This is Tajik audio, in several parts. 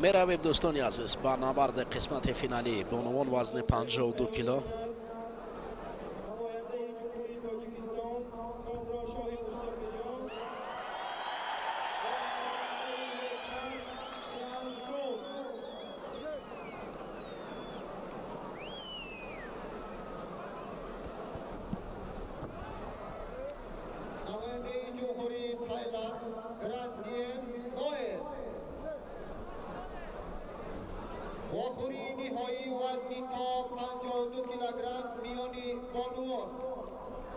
Меравем, дӯстони азиз, ба набарди қисмати финалӣ бонувон, вазни 52 кило. Намояндаи Ҷумҳурии Тоҷикистон Комроншоҳи Устопириён ва намояндаи Ветнам Франсун. Намояндаи Ҷумҳурии Тайланд Грандиен Ноэл. Вохӯрии ниҳоии вазни то 52 килограмм миёни бонувон: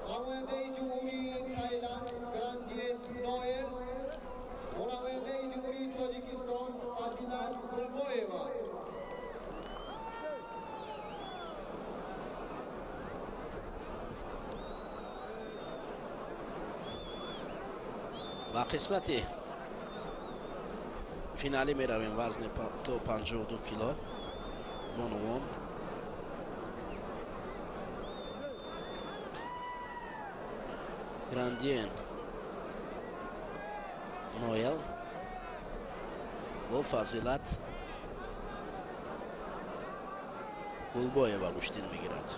намояндаи Ҷумҳурии Тайланд Грандиен Ноэл ва намояндаи Ҷумҳурии Тоҷикистон Фазилат Гулбоева. Ба қисмати финалӣ меравем, вазни то 52 кило бонувон. Грандиен Ноел бо Фазилат Гулбоева гӯштин мегирад.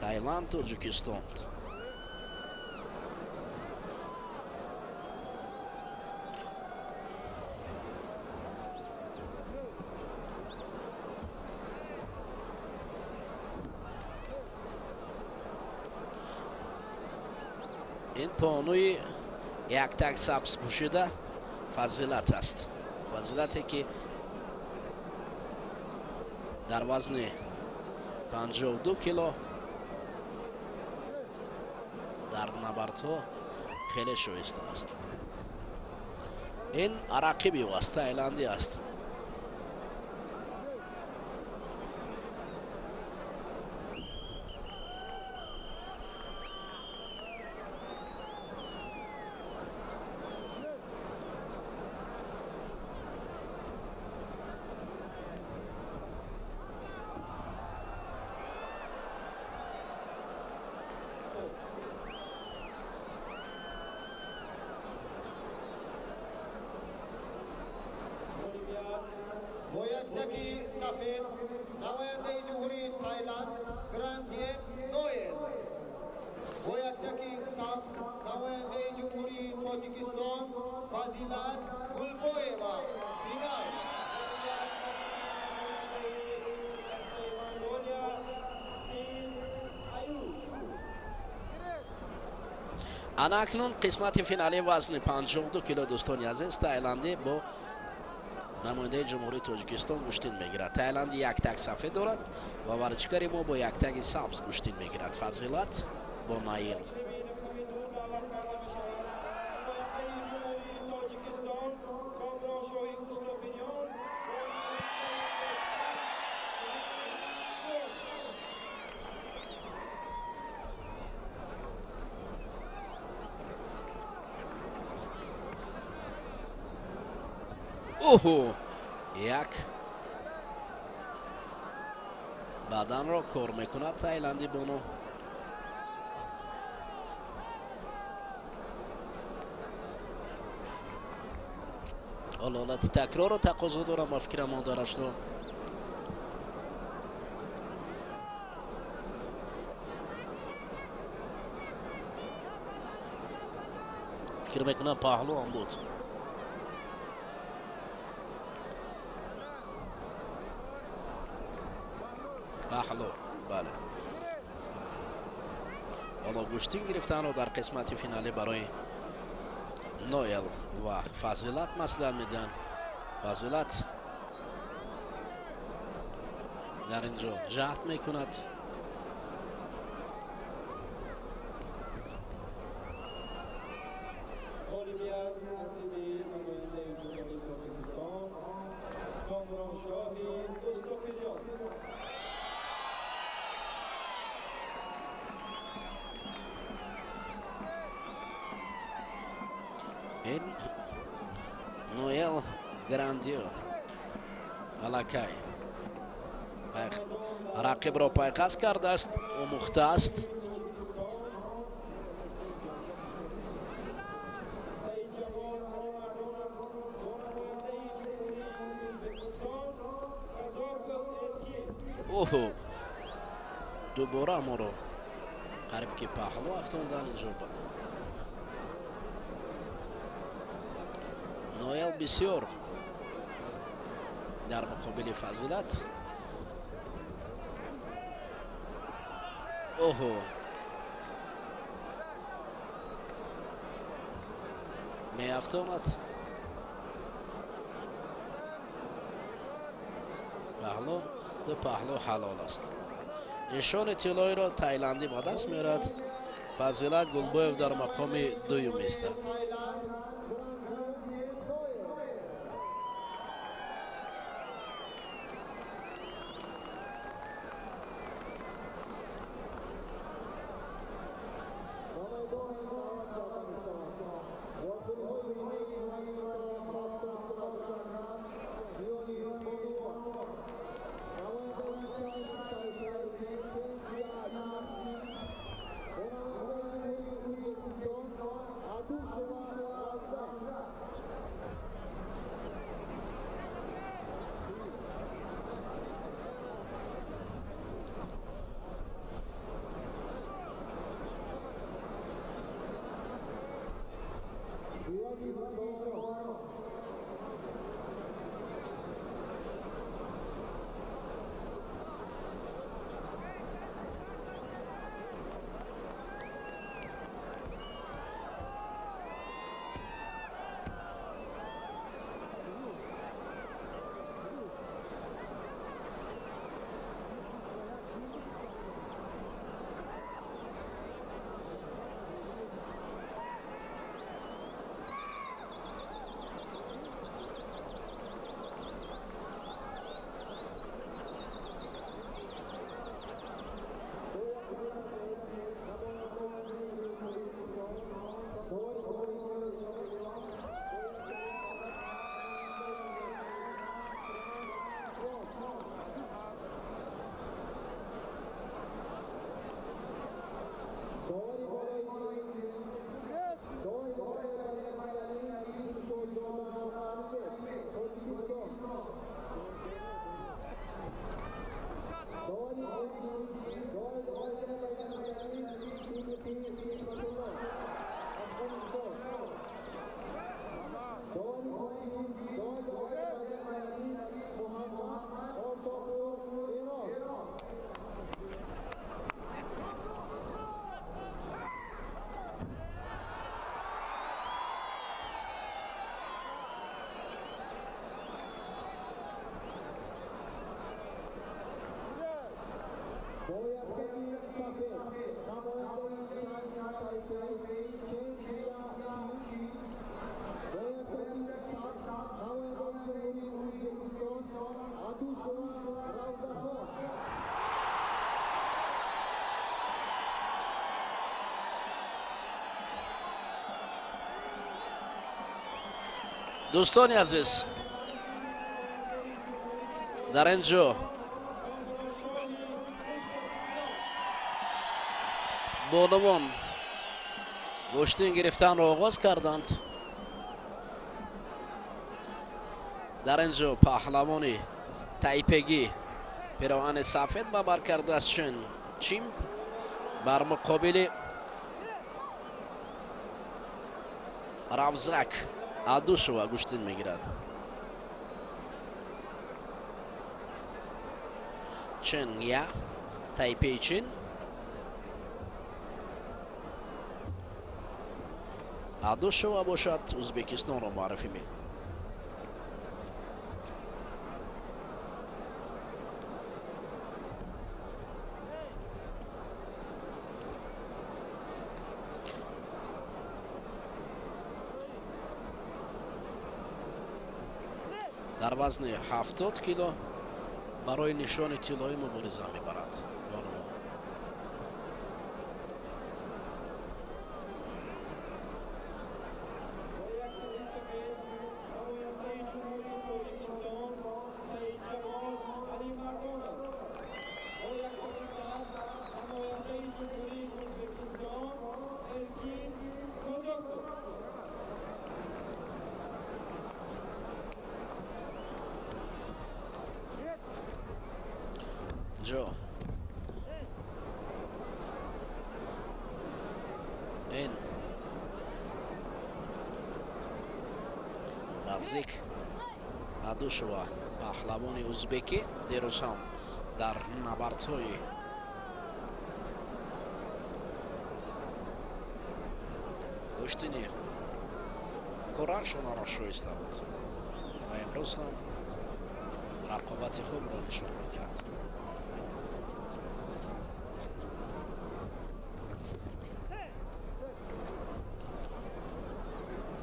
Тайланд, Тоҷикистон. Ин бонуи яктак сабз пӯшида Фазилат аст, Фазилате, ки дар вазни 52 кило дар набардҳо хеле шоиста аст. Ин рақиби ӯ аст, тайландӣ аст. Ғолибият бо ястаки сафед намояндаи Ҷумҳурии Тайланд Грандиен Ноел, бо яктаки сабз намояндаи Ҷумҳурии Тоҷикистон Фазилат Гулбоева. Финал. Ғолибият насиби намояндаи дастаи Монголия Синз Аюш. Ана акнун қисмати финалии вазни 52 кило, дӯстони азиз. Тайландӣ бо намояндаи Ҷумҳурии Тоҷикистон гӯштин мегирад. Тайландӣ яктак сафед дорад ва варзишгари мо бо яктаги сабз гӯштин мегирад, Фазилат бо Наил. Тақлиби рақами 2 даъват карда мешавад намояндаи Ҷумҳурии Тоҷикистон Комроншоҳи Устопириён бо намояндаи Ветнам Ран Цвон. Оҳо, як баданро кор мекунад тайландӣ бону. Ҳолати такрорро тақозо дорам, ба фикрам, модарашро. Фикр мекунам, паҳлӯ ҳам буд. Паҳлӯ, бале. Ҳоло гӯштин гирифтанро дар қисмати финалӣ барои Ноел ва Фазилат маслиҳат медиҳанд. Фазилат дар ин ҷо ҷаҳд мекунад. Ғолибият насиби намояндаи Ҷумҳурии Тоҷикистон Комроншоҳи Устопириён. Ин Ноел Грандио аллакай рақибро пайқас кардааст, омӯхтааст. Тоҷикистон Саидҷавод. Оҳо, дубора моро қариб ки паҳлӯ афтондан. Инҷо Ноел бисёр дар муқобили Фазилат. Оҳо, меафтонад паҳлӯ, ду паҳлӯ ҳалол аст. Нишони тиллоиро тайландӣ ба даст меорад. Фазилат Гулбоев дар мақоми дуюм истад. Дӯстони азиз, дар ин ҷо бонувон гӯштин гирифтанро оғоз карданд. Дар ин ҷо паҳлавони тайпегӣ пироҳани сафед ба бар кардааст, Чен Чимп, бар муқобили Равзак Адушева гӯштин мегирад. Чен Я, Тайпей Чин, Адушева бошад, Узбекистонро муаррифӣ мекунад. Дар вазни 70 кило барои нишони тиллоӣ мубориза мебарад бонувон. Инҷо ин Равзик Адушова, паҳлавони узбекӣ, дирӯз ҳам дар набардҳои гӯштини курашонро шоиста буд ва имрӯз ҳам рақобати хубро нишон медиҳад.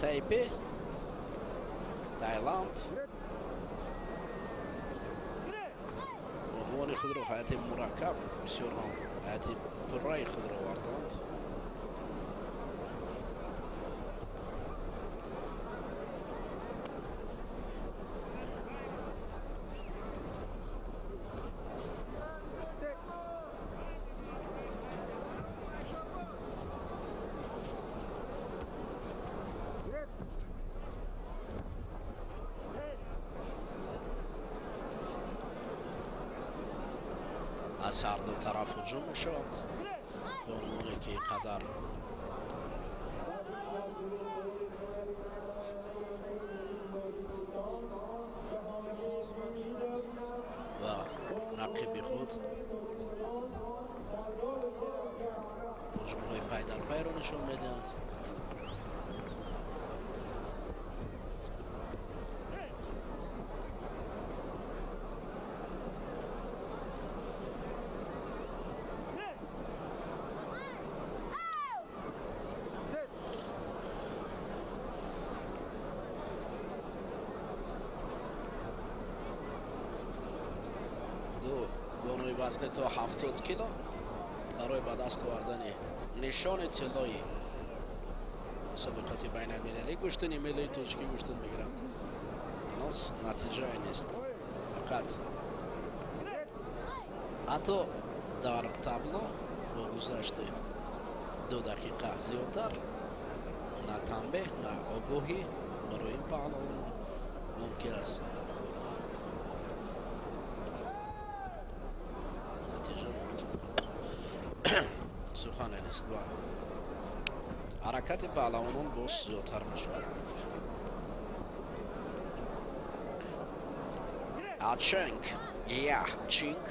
Тайпе, Таиланд, унвони худро ҳайати мураккаб, бисёр ҳам ҳайати пурраи худро оварданд. Аз ҳар ду тараф ҳуҷум мешавад. Бонувоне ки қадар ва рақиби худ ҳуҷумҳои пай дар пайро нишон медиҳанд. Бонуи вазни то 70 кило барои ба даст овардани нишони тиллои мусобиқоти байналмилалӣ гӯштини миллии тоҷикӣ гӯштин мегиранд. Ҳанӯз натиҷае нест, фақат ҳатто дар табло бо гузашти 2 дақиқа зиёдтар на танбеҳ, на огоҳӣ барои ин паҳлавон мумкин аст. Сухане нест ва ҳаракати паҳлавонон боз зиёдтар мешавад. Аченг Я Чинг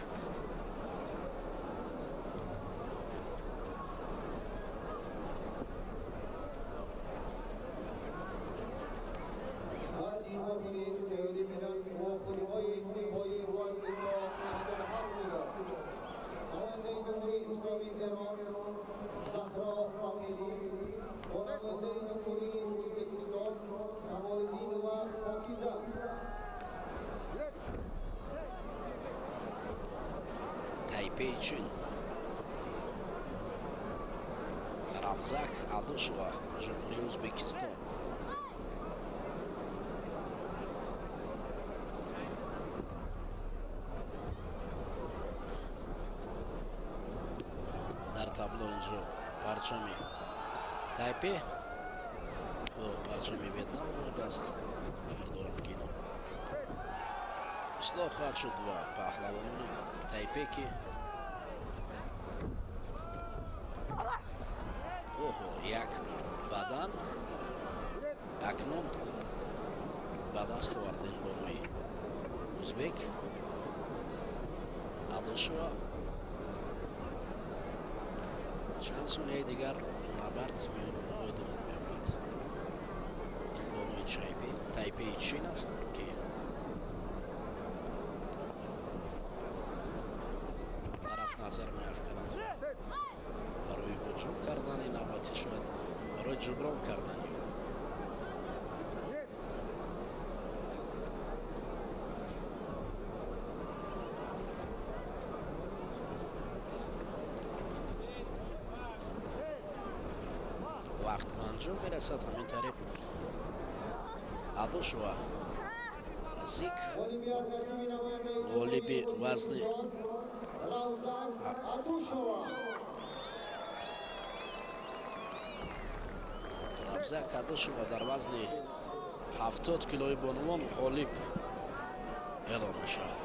Тайпей Чин, Равзак Адушова, Ҷумҳурии Ӯзбекистон. Дар табло инҷо парчами Тайпе ва парчами Ветнам омодааст. Бовар дорам, ки ислоҳ хоҳад шуд ва паҳлавонони Тайпе ки оҳо як бадан акнун ба даст овардем бонуи узбек Адушова. Чанд сонияи дигар набард миёни онҳо идома меёбад. Ин бонуи Тайпеи Чин аст, ки тараф назар меафканад барои ҳуҷум кардани навбатӣ, шояд барои ҷуброн кардани ӯ. Вақт ба анҷом мерасад. Ҳамин тариқ Адушова Зик ғолиби вазни Равзак Адушова дар вазни 70 килои бонувон ғолиб эълон мешавад.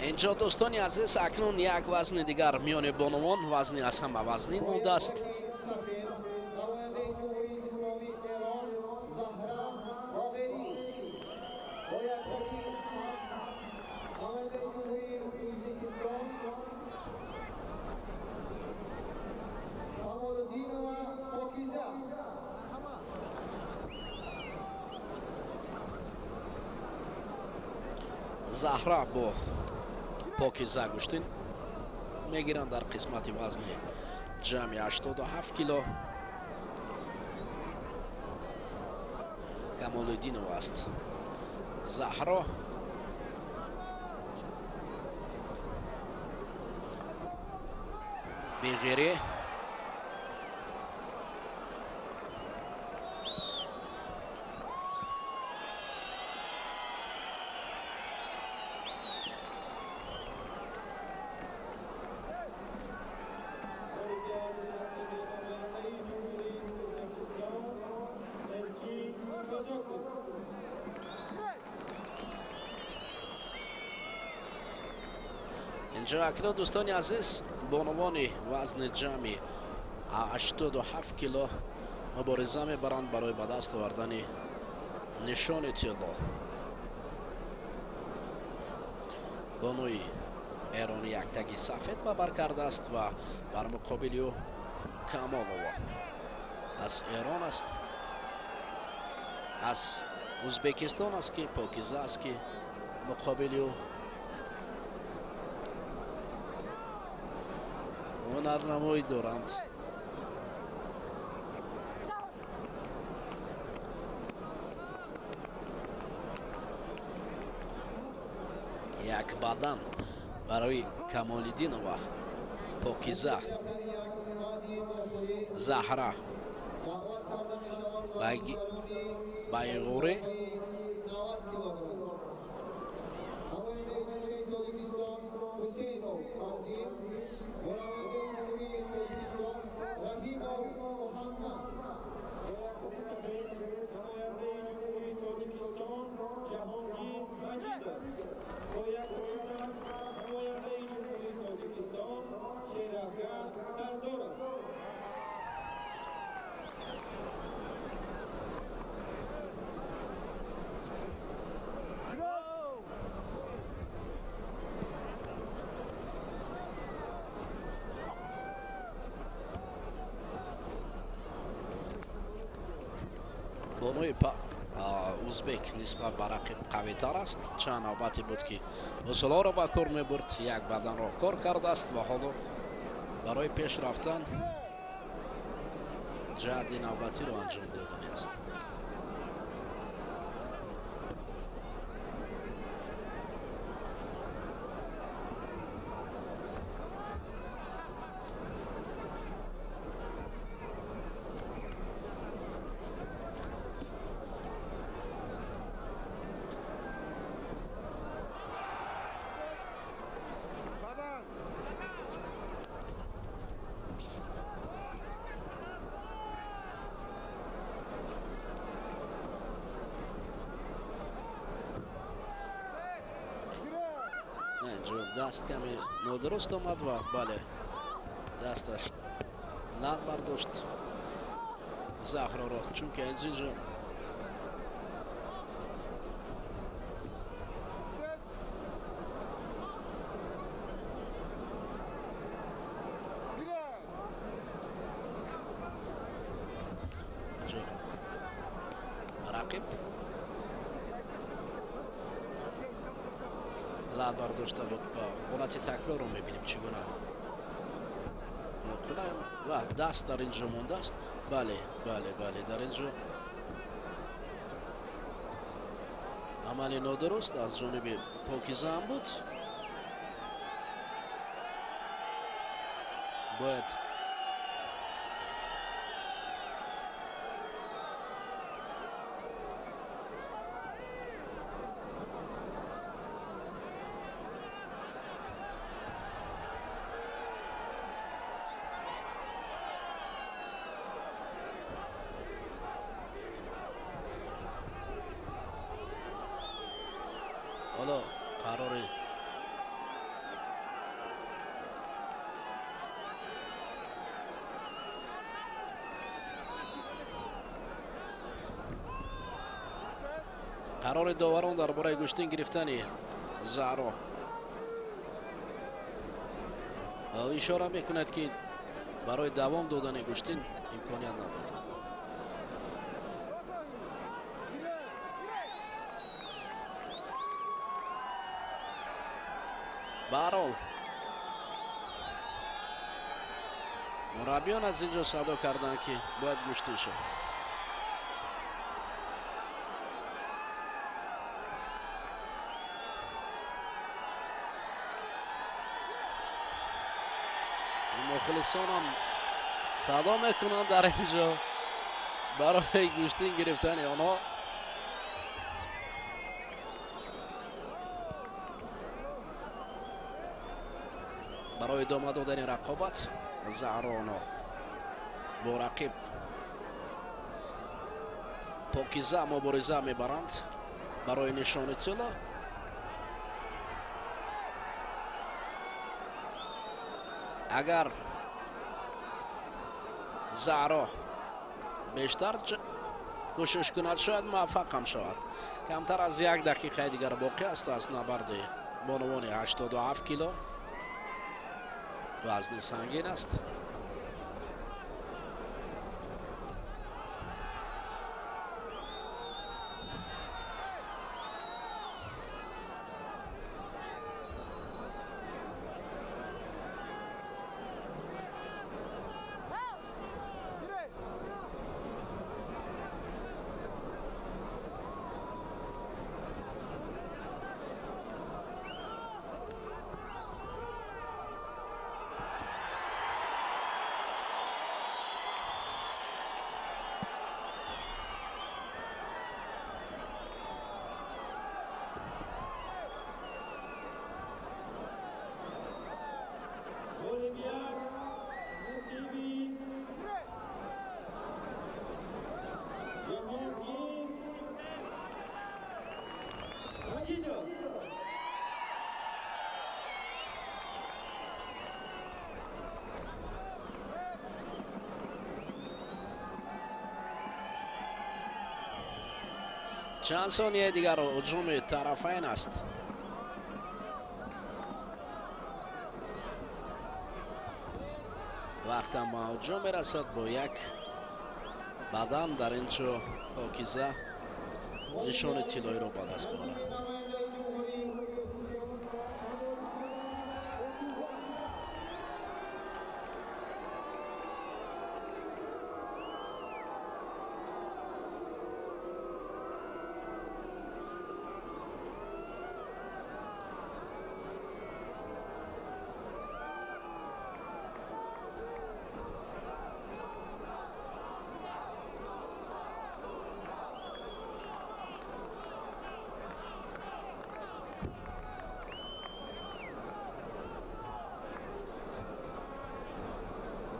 Инҷо, дӯстони азиз, акнун як вазни дигар миёни бонувон, вазни аз ҳама вазнин мондааст. Сафед, намояндаи Ҷумҳурии Исломии Эрон Заҳра Боғерӣ. Бо яктаки сабз, намояндаи Ҷумҳурии Ӯзбекистон Камолиддинова Покиза. Заҳра бо Покиза гӯштин мегиранд дар қисмати вазни ҷамъи 87 кило. Камолиддинова аст Заҳро. Беғерӣ Ғолибият насиби намояндаи Ҷумҳурии Ӯзбекистон Эркин Козоков. Инҷо акнун, дӯстони азиз, бонувони вазни ҷамъи 87 кило мубориза мебаранд барои ба даст овардани нишони тилло. Бонуи эронӣ яктаги сафед ба бар кардааст ва бар муқобили ӯ Камолова аз Эрон аст, аз Ӯзбекистон аст, ки Покиза аст, ки муқобили ӯ ҳунарнамоӣ доранд. Як бадан барои Камолиддинова Покиза. Рақами як баъди вохӯрӣ Заҳра даъват карда мешаванд варзишгарони Байғурӣ. 90 килограмм. Намояндаи Ҷумҳурии Тоҷикистон Ҳусейнов Фарзин ва намояндаи Ҷумҳурии Тоҷикистон Раҳимов Муҳаммад. Намояндаи Ҷумҳурии Тоҷикистон Ҷаҳонгир Маҷидов. Бо яктаки сабз, намояндаи Ҷумҳурии Тоҷикистон Шерафган Сардоров. Бонуи узбек нисбат ба рақиб қавитар аст. Чанд навбате буд, ки усулҳоро ба кор мебурд, як баданро кор кардааст ва ҳоло барои пеш рафтан ҷаҳди навбатиро анҷом додани аст. Инҷо даст каме нодуруст омад ва бале, дасташ лат бардошт Заҳроро, чунки аз инҷо инҷо рақиб лат бардошта буд. Ба ҳолати такрорро мебинем, чӣ гуна ноқулай ва даст дар ин ҷо мондааст. Бале, бале, бале, дар ин ҷо амали нодуруст аз ҷониби Покиза ҳам буд. Бояд ҳоло қарори Қарори доварон дар бораи гӯштин гирифтани Заҳро ишора мекунад, ки барои давом додани гӯштин имконият надод. Баҳрҳол, мураббиён аз ин ҷо садо карданд, ки бояд гӯштин шуд. Мухлисонам садо мекунанд дар ин ҷо барои гӯштин гирифтани онҳо. Барои идома додани рақобат Заҳроно бо рақиб покиза мубориза мебаранд барои нишони тилло. Агар Заҳро бештар кӯшиш кунад, шояд муваффақ ҳам шавад. Камтар аз як дақиқаи дигар боқӣ аст аз набарди бонувони 87 кило. Вазни сангин аст. Ғолибият насиби Ҷаҳонгир Маҷидов. Чанд сонияи дигар ҳуҷуми тарафайн аст. Вақтам ба ҳуҷум мерасад. Бо як бадан дар ин ҷо покиза нишони тиллоиро ба даст меорад. Насиби намояндаи ҷумҳурӣ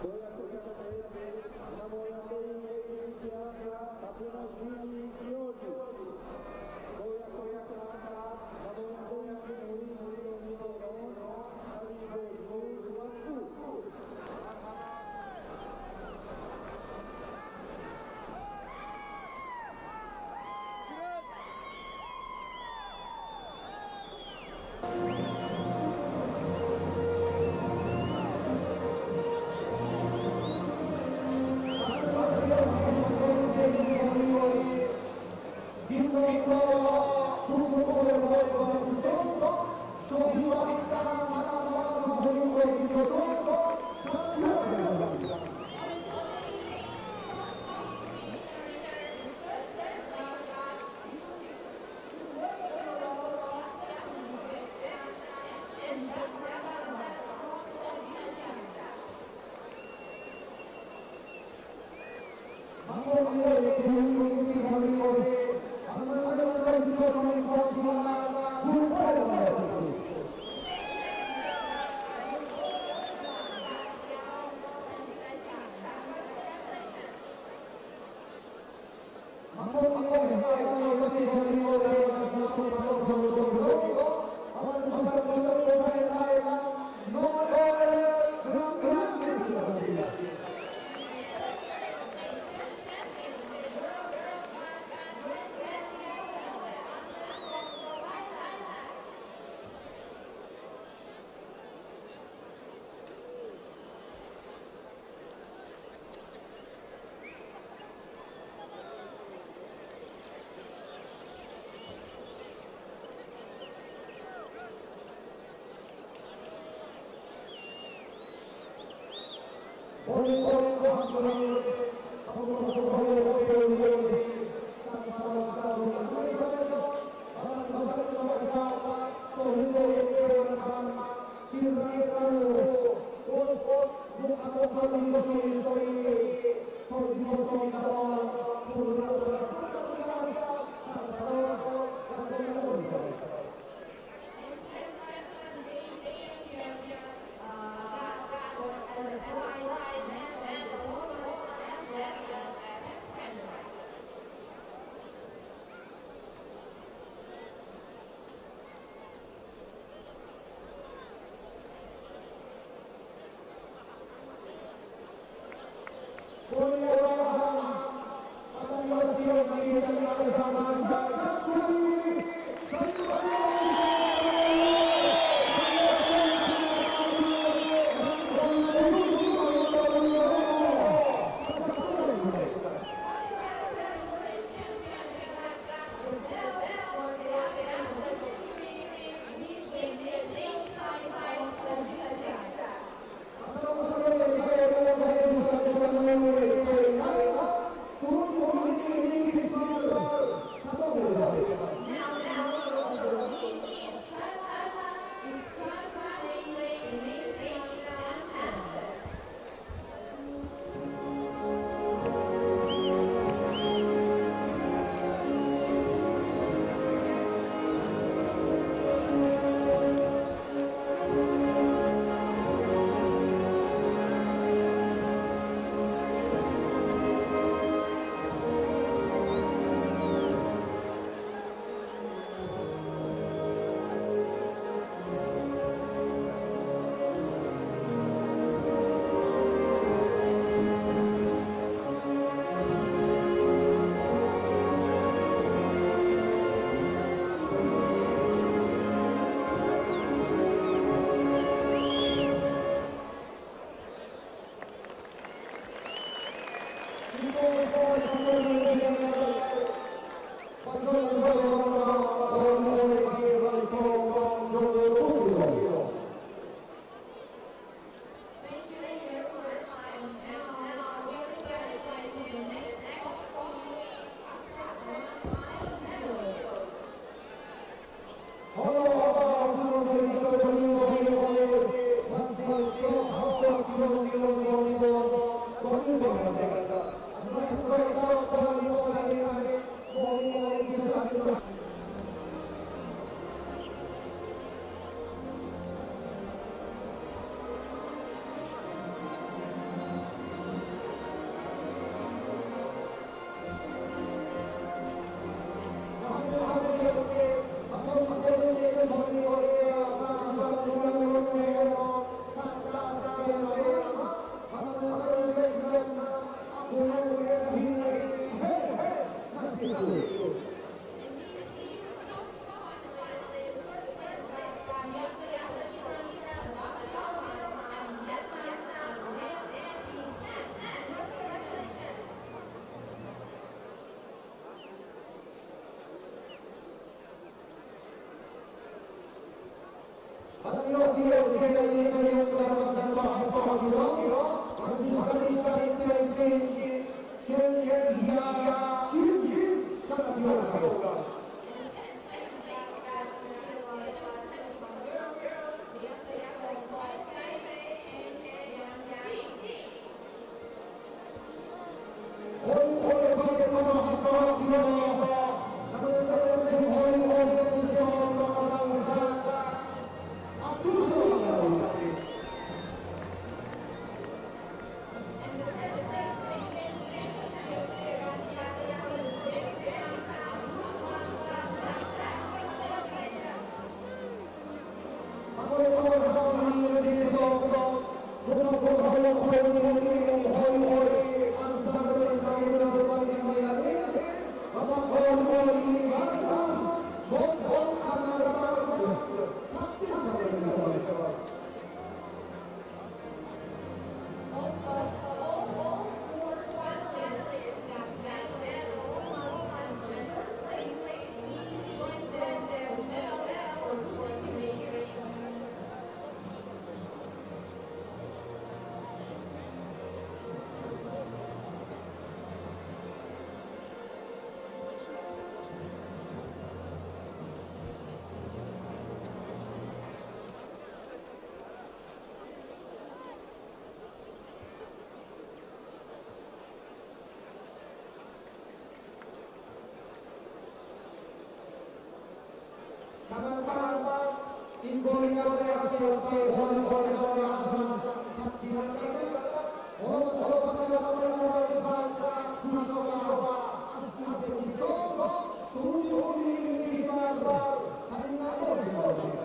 Бо яктаки сафед намояндаи Грузия Папунашвили Георгий. Бо яктаки сабз намояндаи Ҷумҳурии Исломии Эрон Қавибозу Масъуд. Марҳамат. And today's top three winner in third place Uzbekistan and Sherafgan from Tajikistan. Second place winner, Baxtiyor from Tajikistan. Congratulations. And the first place champion is Girls Got And the first place finished championship got the athletes from Uzbekistan, Anushka. Камарбанд ин бори аввал аст, ки ба ғолибони аъзам тақдим мекардем. Ҳоло ба шарофати ғалабаи Раисак Абдушова аз Ӯзбекистон суруди миллии ин кишвар танинандоз мегардад.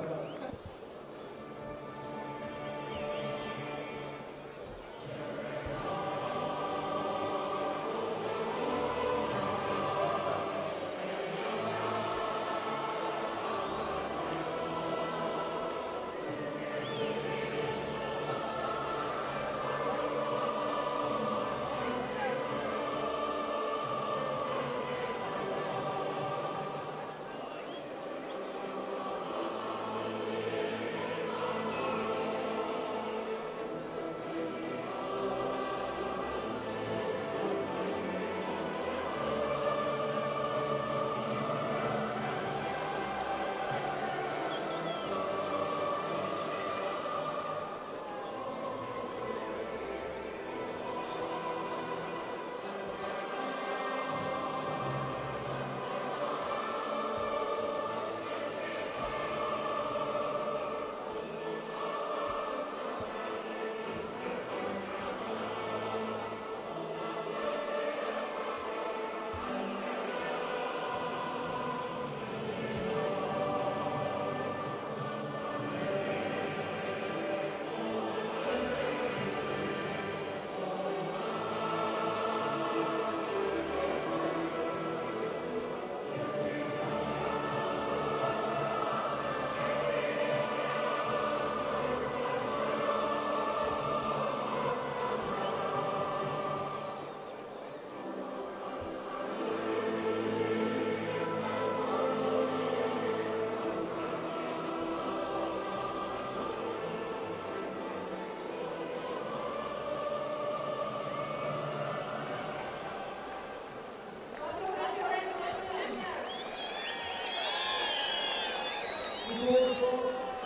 Сипос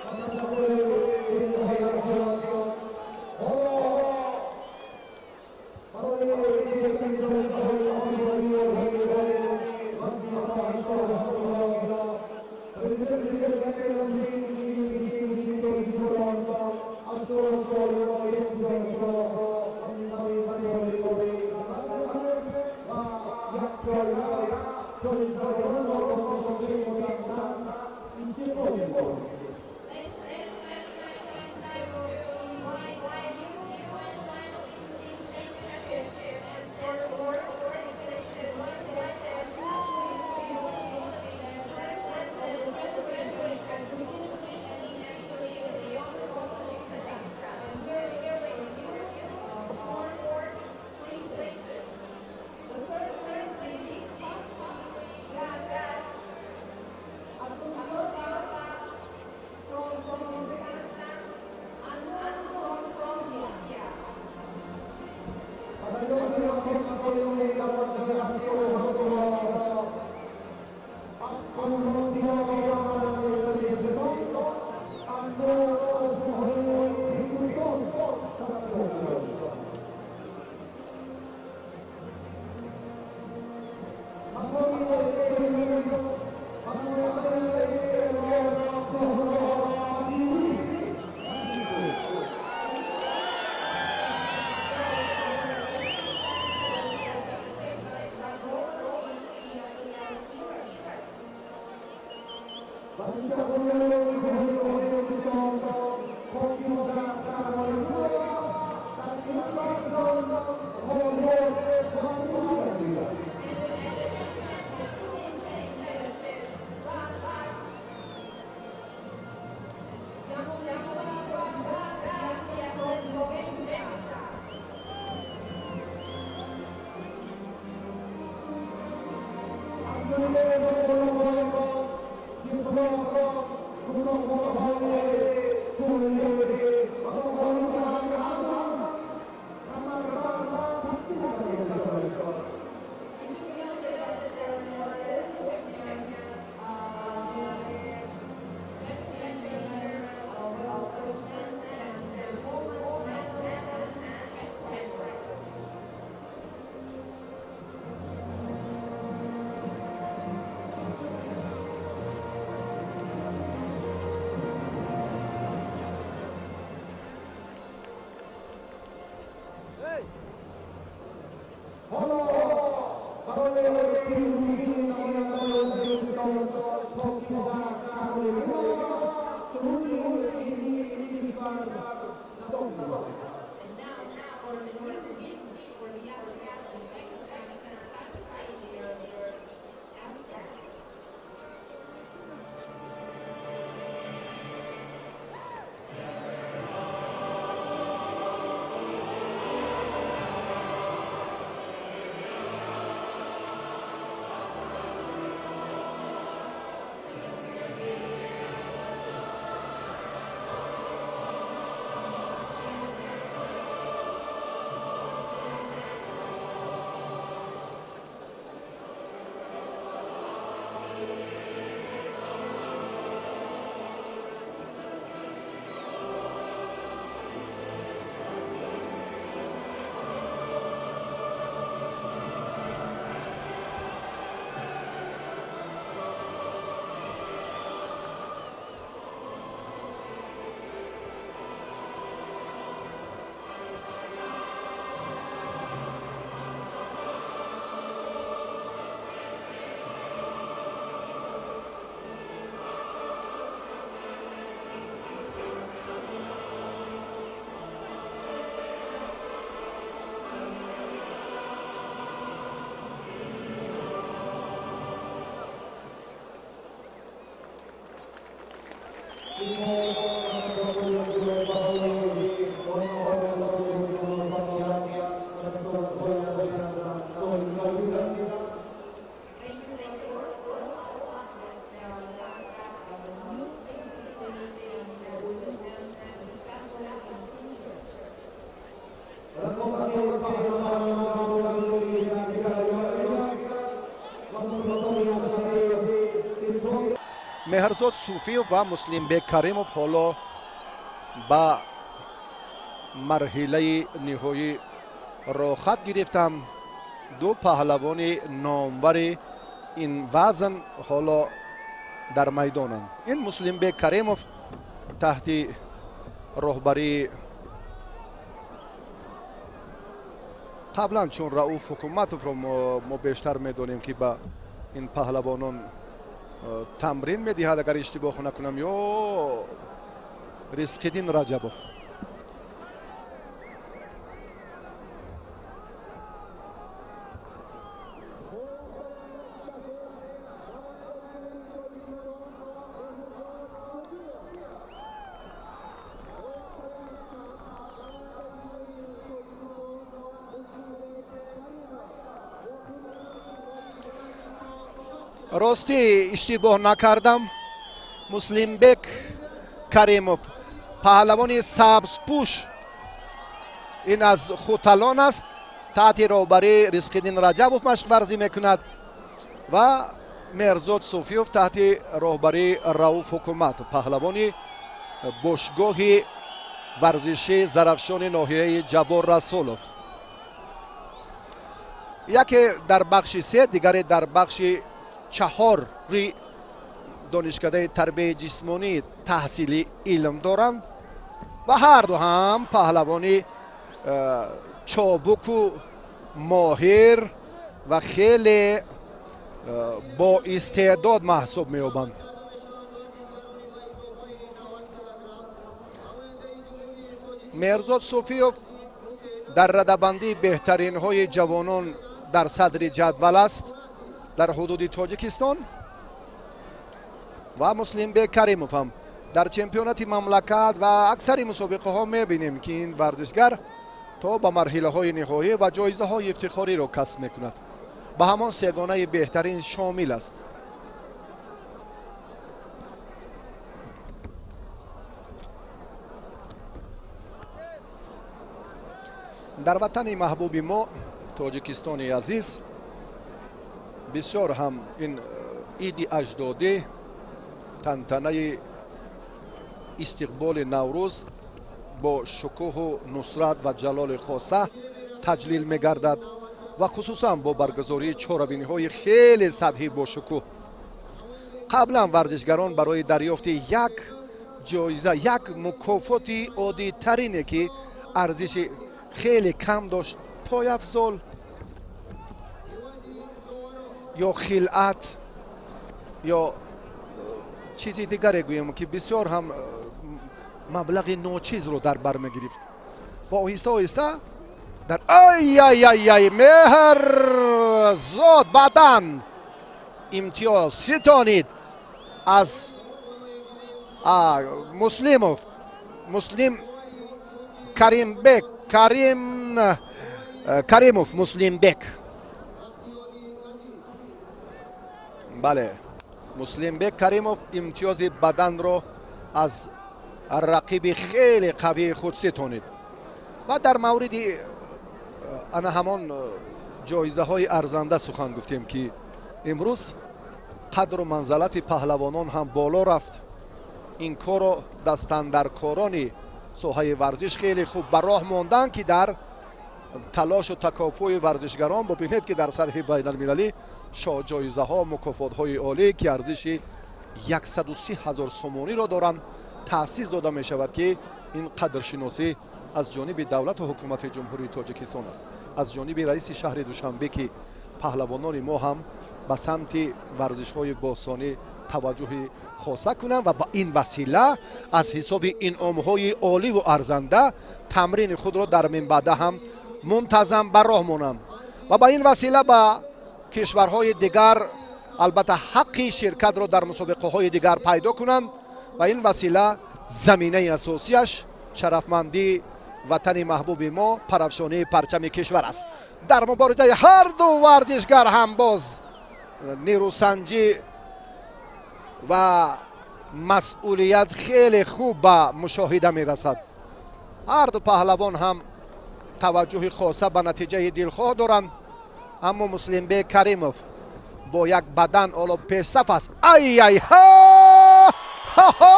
ва ташаккури бениҳоят зиёд. Ҳоло барои гирифтани ҷоизаҳои тиҷории ғолибони вазни то 87 кило президенти Федератсияи гӯштингирии гӯштингирии Тоҷикистон Ашуроф Бекиҷоновро ба минбари федералӣ даъват мекунем ва якҷоя ҷоизадоронро ба мусобиқаи мутантан истиқбол мекунем. Ladies and gentlemen, it's time to invite new finalists of today's championship. And for awarding places is invited Ashraf Bekijanovic, the president of the Federation of Gushtingiri and Gushtingiri in the Republic of Tajikistan. And we are waiting for new four places. The third place in this top three got Abdul from Kyrgyzstan, Anur from India. Ҳамаёти рақобсоёни дар вазни 87 кило Абдуллодиёр Қирғизистон, Аннур аз Ҷумҳурии Ҳиндустон шарафёб шуданд. Мақоми дуюм ба намояндаи Эрон Соҳро Қадирӣ насиб шуд. In this top goes to the second place got Sagrova Yazdan from Iran. Варзишгарони Ҷумҳурии Ӯзбекистон Покиза Камолиддинова дар ин вазн ғолиб муаррифӣ гардиданд. And the head champion of today's championship got Jamolidinova Rosa Yazdan from Uzbekistan. ҳамчунин ба ғолибон диплом, мукофотҳои пулӣ ва ба ғолиби ҳар вазн камарбанд тақдим карда мешавад. It should be noted that for all the champions, the deputy chairman will present them diplomas, medals, and cash prizes. Thank you for all athletes that got new places today, and we wish them a successful in future. رقابت پهلوانان در دور دیگر جریان می‌گیرد و مخلصان اشده که تا Меҳрзод Суфиев ва Муслимбек Каримов ҳоло ба марҳилаи ниҳоӣ роҳхат гирифтанд. Ду паҳлавони номвари ин вазн ҳоло дар майдонанд. Ин Муслимбек Каримов таҳти роҳбарии қаблан, чун Рауф Ҳукуматовро мо бештар медонем, ки ба ин паҳлавонон тамрин медиҳад, агар иштибоҳ накунам, ё Ризқиддин Раҷабов. Ростӣ, иштибоҳ накардам, Муслимбек Каримов, паҳлавони сабзпӯш, ин аз Хуталон аст, таҳти роҳбарии Ризқиддин Раҷабов машқварзӣ мекунад ва Меҳрзод Суфиёв таҳти роҳбарии Рауф Ҳукуматов, паҳлавони бошгоҳи варзишии Зарафшони ноҳияи Ҷаббор Расулов. Яке дар бахши се, дигаре дар бахши чаҳори донишкадаи тарбияи ҷисмонӣ таҳсили илм доранд ва ҳарду ҳам паҳлавони чобуку моҳир ва хеле боистеъдод маҳсуб меёбанд. Меҳрзод Суфиёв дар радабандии беҳтаринҳои ҷавонон дар садри ҷадвал аст дар ҳудуди Тоҷикистон ва Муслимбек Каримов ҳам дар чемпионати мамлакат ва аксари мусобиқаҳо мебинем, ки ин варзишгар то ба марҳилаҳои ниҳоӣ ва ҷоизаҳои ифтихориро касб мекунад, ба ҳамон сегонаи беҳтарин шомил аст. Дар ватани маҳбуби мо, Тоҷикистони азиз, бисёр ҳам ин иди аҷдодӣ, тантанаи истиқболи Наврӯз бо шукӯҳу нусрат ва ҷалоли хоса таҷлил мегардад ва хусусан бо баргузории чорабиниҳои хеле сатҳӣ бошукӯҳ. Қаблан варзишгарон барои дарёфти як ҷоиза, як мукофоти оддитарине, ки арзиши хеле кам дошт, пойафзол ё хилъат ё чизи дигаре гӯем, ки бисёр ҳам маблағи ночизро дар бар мегирифт, ва оҳиста оҳиста дар ай-ай-ай-ай Меҳрзод баъдан имтиёз ситонид аз Муслимов, Муслим Каримбек, Карим Каримов Муслимбек. Бале, Муслимбек Каримов имтиёзи баданро аз рақиби хеле қавии худ ситонид. Ва дар мавриди ана ҳамон ҷоизаҳои арзанда сухан гуфтем, ки имрӯз қадру манзалати паҳлавонон ҳам боло рафт. Ин корро дастандаркорони соҳаи варзиш хеле хуб ба роҳ монданд, ки дар талошу такофӯи варзишгарон бубинед, ки дар сатҳи байналмилалӣ шоҳҷоизаҳо, мукофотҳои олӣ, ки арзиши 130 ҳазор сомониро доранд, таъсис дода мешавад, ки ин қадршиносӣ аз ҷониби давлату ҳукумати Ҷумҳурии Тоҷикистон аст, аз ҷониби раиси шаҳри Душанбе, ки паҳлавонони мо ҳам ба самти варзишҳои бостонӣ таваҷҷӯҳи хоса кунанд ва ба ин васила аз ҳисоби инъомҳои оливу арзанда тамрини худро дар минбаъда ҳам мунтазам ба роҳ монанд ва ба ин васила ба кишварҳои дигар албатта ҳаққи ширкатро дар мусобиқаҳои дигар пайдо кунанд. Ва ин васила заминаи асосиаш шарафмандии ватани маҳбуби мо, парафшонии парчами кишвар аст. Дар муборизаи ҳар ду варзишгар ҳам боз нерӯсанҷӣ ва масъулият хеле хуб ба мушоҳида мерасад. Ҳар ду паҳлавон ҳам таваҷҷӯҳи хоса ба натиҷаи дилхоҳ доранд, аммо Муслимбек Каримов бо як бадан ҳоло пешсаф аст. Ай ай ҳа ҳо!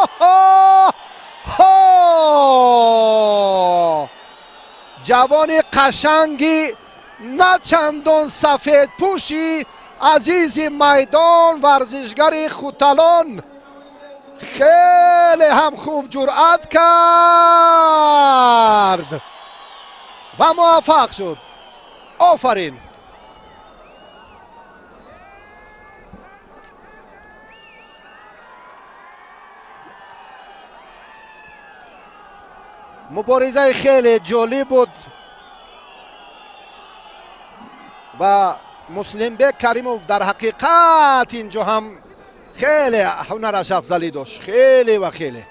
Ҷавони қашанги на чандон сафедпӯши азизи майдон, варзишгари Хуталон хеле ҳам хуб ҷуръат кард ва муваффақ шуд. Офарин! Муборизаи хеле ҷолиб буд ва Муслимбек Каримов дар ҳақиқат инҷо ҳам хеле ҳунараш афзалӣ дошт, хеле ва хеле.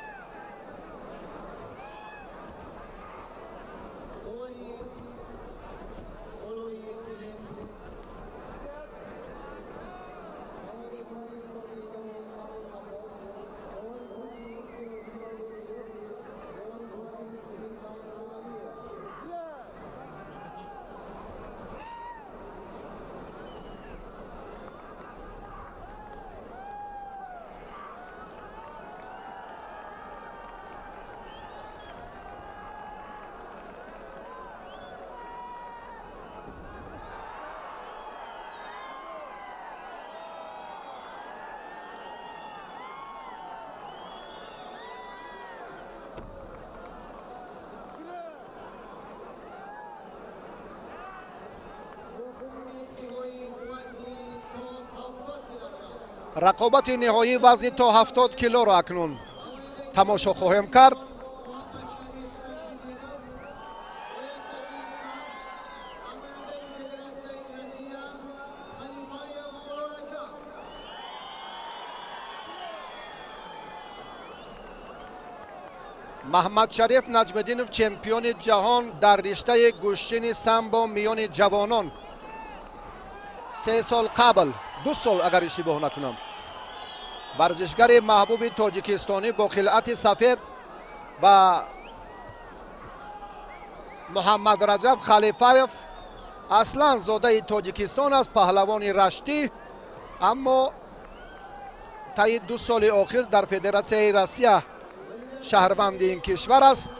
Рақобати ниҳоии вазни то 70 килоро акнун тамошо хоҳем кард. Маҳмадшариф Наҷмиддинов, чемпиони ҷаҳон дар риштаи гӯштини самбо миёни ҷавонон, 3 сол қабл, 2 сол агар иштибоҳ накунам, варзишгари маҳбуби тоҷикистонӣ бо хилъати сафед ва Муҳаммад Раҷаб Халифаев, аслан зодаи Тоҷикистон аст, паҳлавони раштӣ, аммо таи 2 соли охир дар Федератсияи Россия шаҳрванди ин кишвар аст.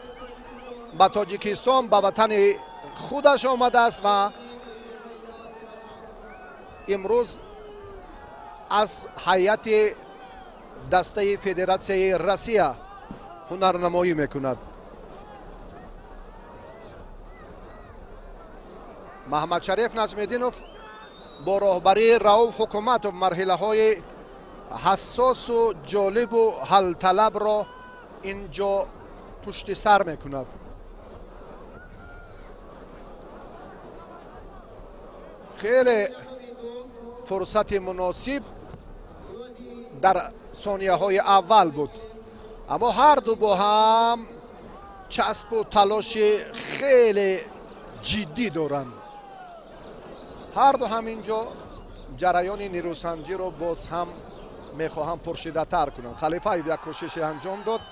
Ба Тоҷикистон, ба ватани худаш омадааст ва имрӯз аз ҳайати дастаи Федератсияи Россия ҳунарнамоӣ мекунад. Маҳмадшариф Наҷмиддинов бо роҳбарии Рауф Ҳукуматов марҳилаҳои ҳассосу ҷолибу ҳалталабро инҷо пушти сар мекунад. Хеле фурсати муносиб дар сонияҳои аввал буд, аммо ҳарду бо ҳам часпу талоши хеле ҷиддӣ доранд. Ҳарду ҳам инҷо ҷараёни нерӯсанҷиро боз ҳам мехоҳам пуршиддаттар кунанд. Халифаев як кӯшише анҷом дод,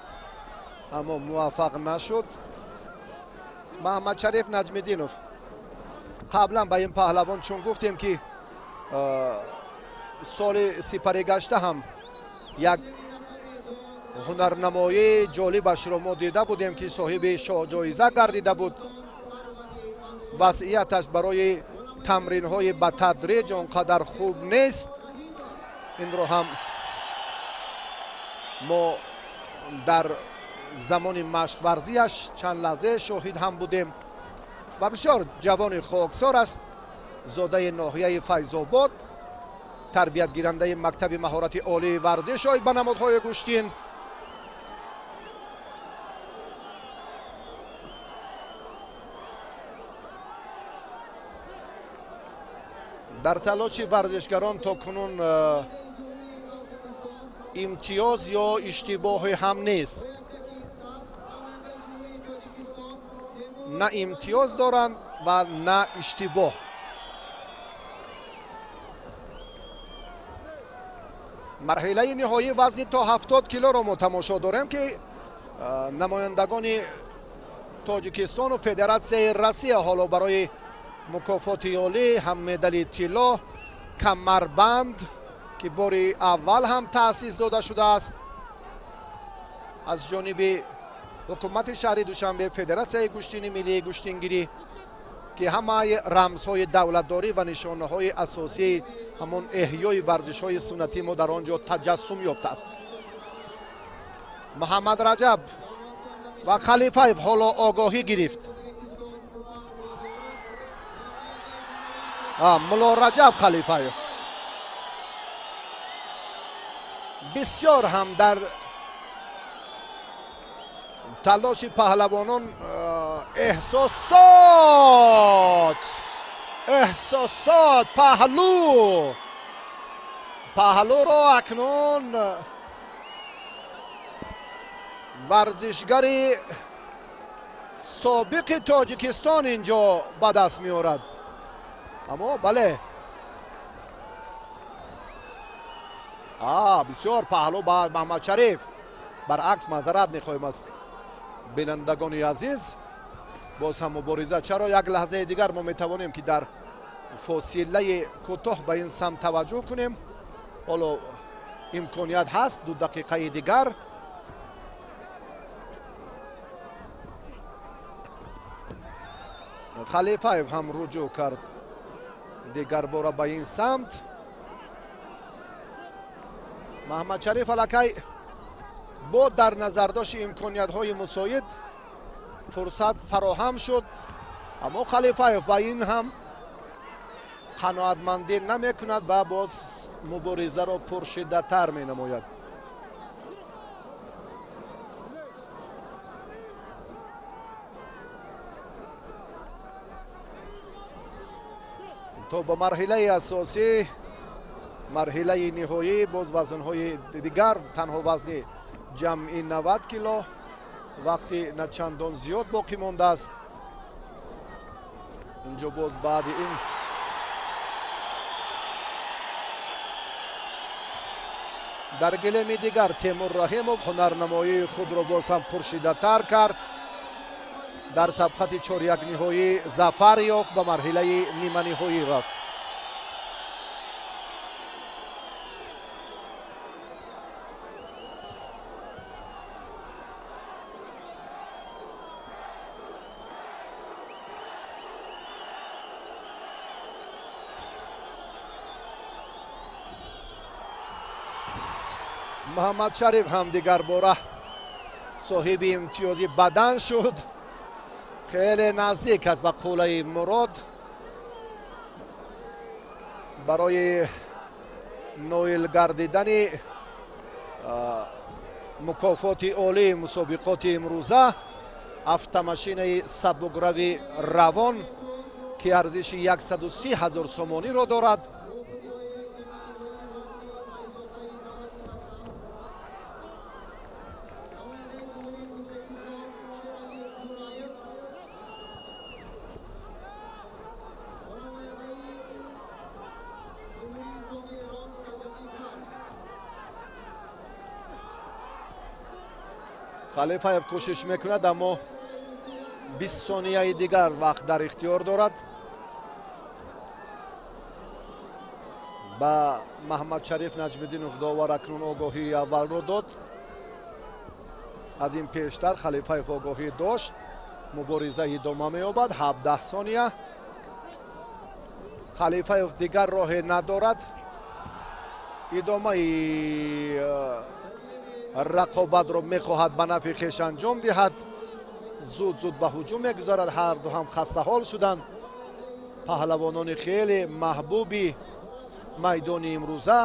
аммо муваффақ нашуд. Маҳмадшариф Наҷмиддинов, қаблан ба ин паҳлавон чун гуфтем ки соли сипаригашта ҳам як ҳунарнамоии ҷолибашро мо дида будем ки соҳиби шоҳҷоиза гардида буд. Вазъияташ барои тамринҳои ба тадриҷ он қадар хуб нест. Инро ҳам мо дар замони машқварзиаш чанд лаҳзе шоҳид ҳам будем ва бисёр ҷавони хоксор аст, зодаи ноҳияи Файзобод, тарбиятгирандаи мактаби маҳорати олии варзиш оид ба намудҳои гӯштин. Дар талоши варзишгарон то кунун Имтиёз ё иштибоҳе ҳам нест. На имтиёз доранд ва на иштибоҳ. Марҳилаи ниҳоии вазни то 70 килоро мо тамошо дорем, ки намояндагони Тоҷикистону Федератсияи Россия ҳоло барои мукофоти олӣ ҳам медали тилло, камарбанд, ки бори аввал ҳам таъсис дода шудааст аз ҷониби ҳукумати шаҳри Душанбе, Федератсияи гӯштини миллии гӯштингирӣ, ки ҳамаи рамзҳои давлатдорӣ ва нишонаҳои асосии ҳамон эҳёи варзишҳои суннатии мо дар он ҷо таҷассум ёфтааст. Муҳаммад Раҷаб ва Халифаев ҳоло огоҳӣ гирифт. Мулло Раҷаб Халифаев бисёр ҳам дар талоши паҳлавонон эҳсосот паҳлӯро акнун варзишгари собиқи Тоҷикистон инҷо ба даст меорад. Аммо бале, бисёр паҳлӯ ба Маҳмадшариф. Баръакс, маъзарат мехоҳем аз бинандагони азиз. Боз ҳам мубориза. Чаро як лаҳзаи дигар мо метавонем, ки дар фосилаи кӯтоҳ ба ин самт таваҷҷӯҳ кунем. Ҳоло имконият ҳаст, 2 дақиқаи дигар. Халифаев ҳам руҷӯъ кард дигарбора ба ин самт. Маҳмадшариф аллакай бо дар назардошти имкониятҳои мусоид фурсат фароҳам шуд, аммо Халифаев ба ин ҳам қаноатмандӣ намекунад ва боз муборизаро пуршиддаттар менамояд. То ба марҳилаи асосӣ, марҳилаи ниҳоӣ, боз вазнҳои дигар, танҳо вазни ҷамъи 90 кило вақти начандон зиёд боқӣ мондааст. Инҷо боз баъди ин дар гилеми дигар Темур Раҳимов ҳунарнамоии худро боз ҳам пуршиддаттар кард. Дар сабқати 4-1 ниҳоӣ зафар ёфт, ба марҳилаи ниманиҳоӣ рафт. Муҳаммадшариф ҳам дигарбора соҳиби имтиёзи бадан шуд. Хеле наздик аст ба қуллаи мурод барои ноил гардидани мукофоти олии мусобиқоти имрӯза, автомашинаи сабукрави равон, ки арзиши 130 000 сомониро дорад. Халифаев кӯшиш мекунад, аммо 20 сонияи дигар вақт дар ихтиёр дорад. Ба Маҳмадшариф Наҷмиддинов довар акнун огоҳии аввалро дод. Аз ин пештар Халифаев огоҳӣ дошт. Мубориза идома меёбад. 17 сония. Халифаев дигар роҳе надорад. Идомаи рақобатро мехоҳад ба нафъи хеш анҷом диҳад. Зуд-зуд ба ҳуҷум мегузарад. Ҳар ду ҳам хастаҳол шуданд. Паҳлавонони хеле маҳбуби майдони имрӯза.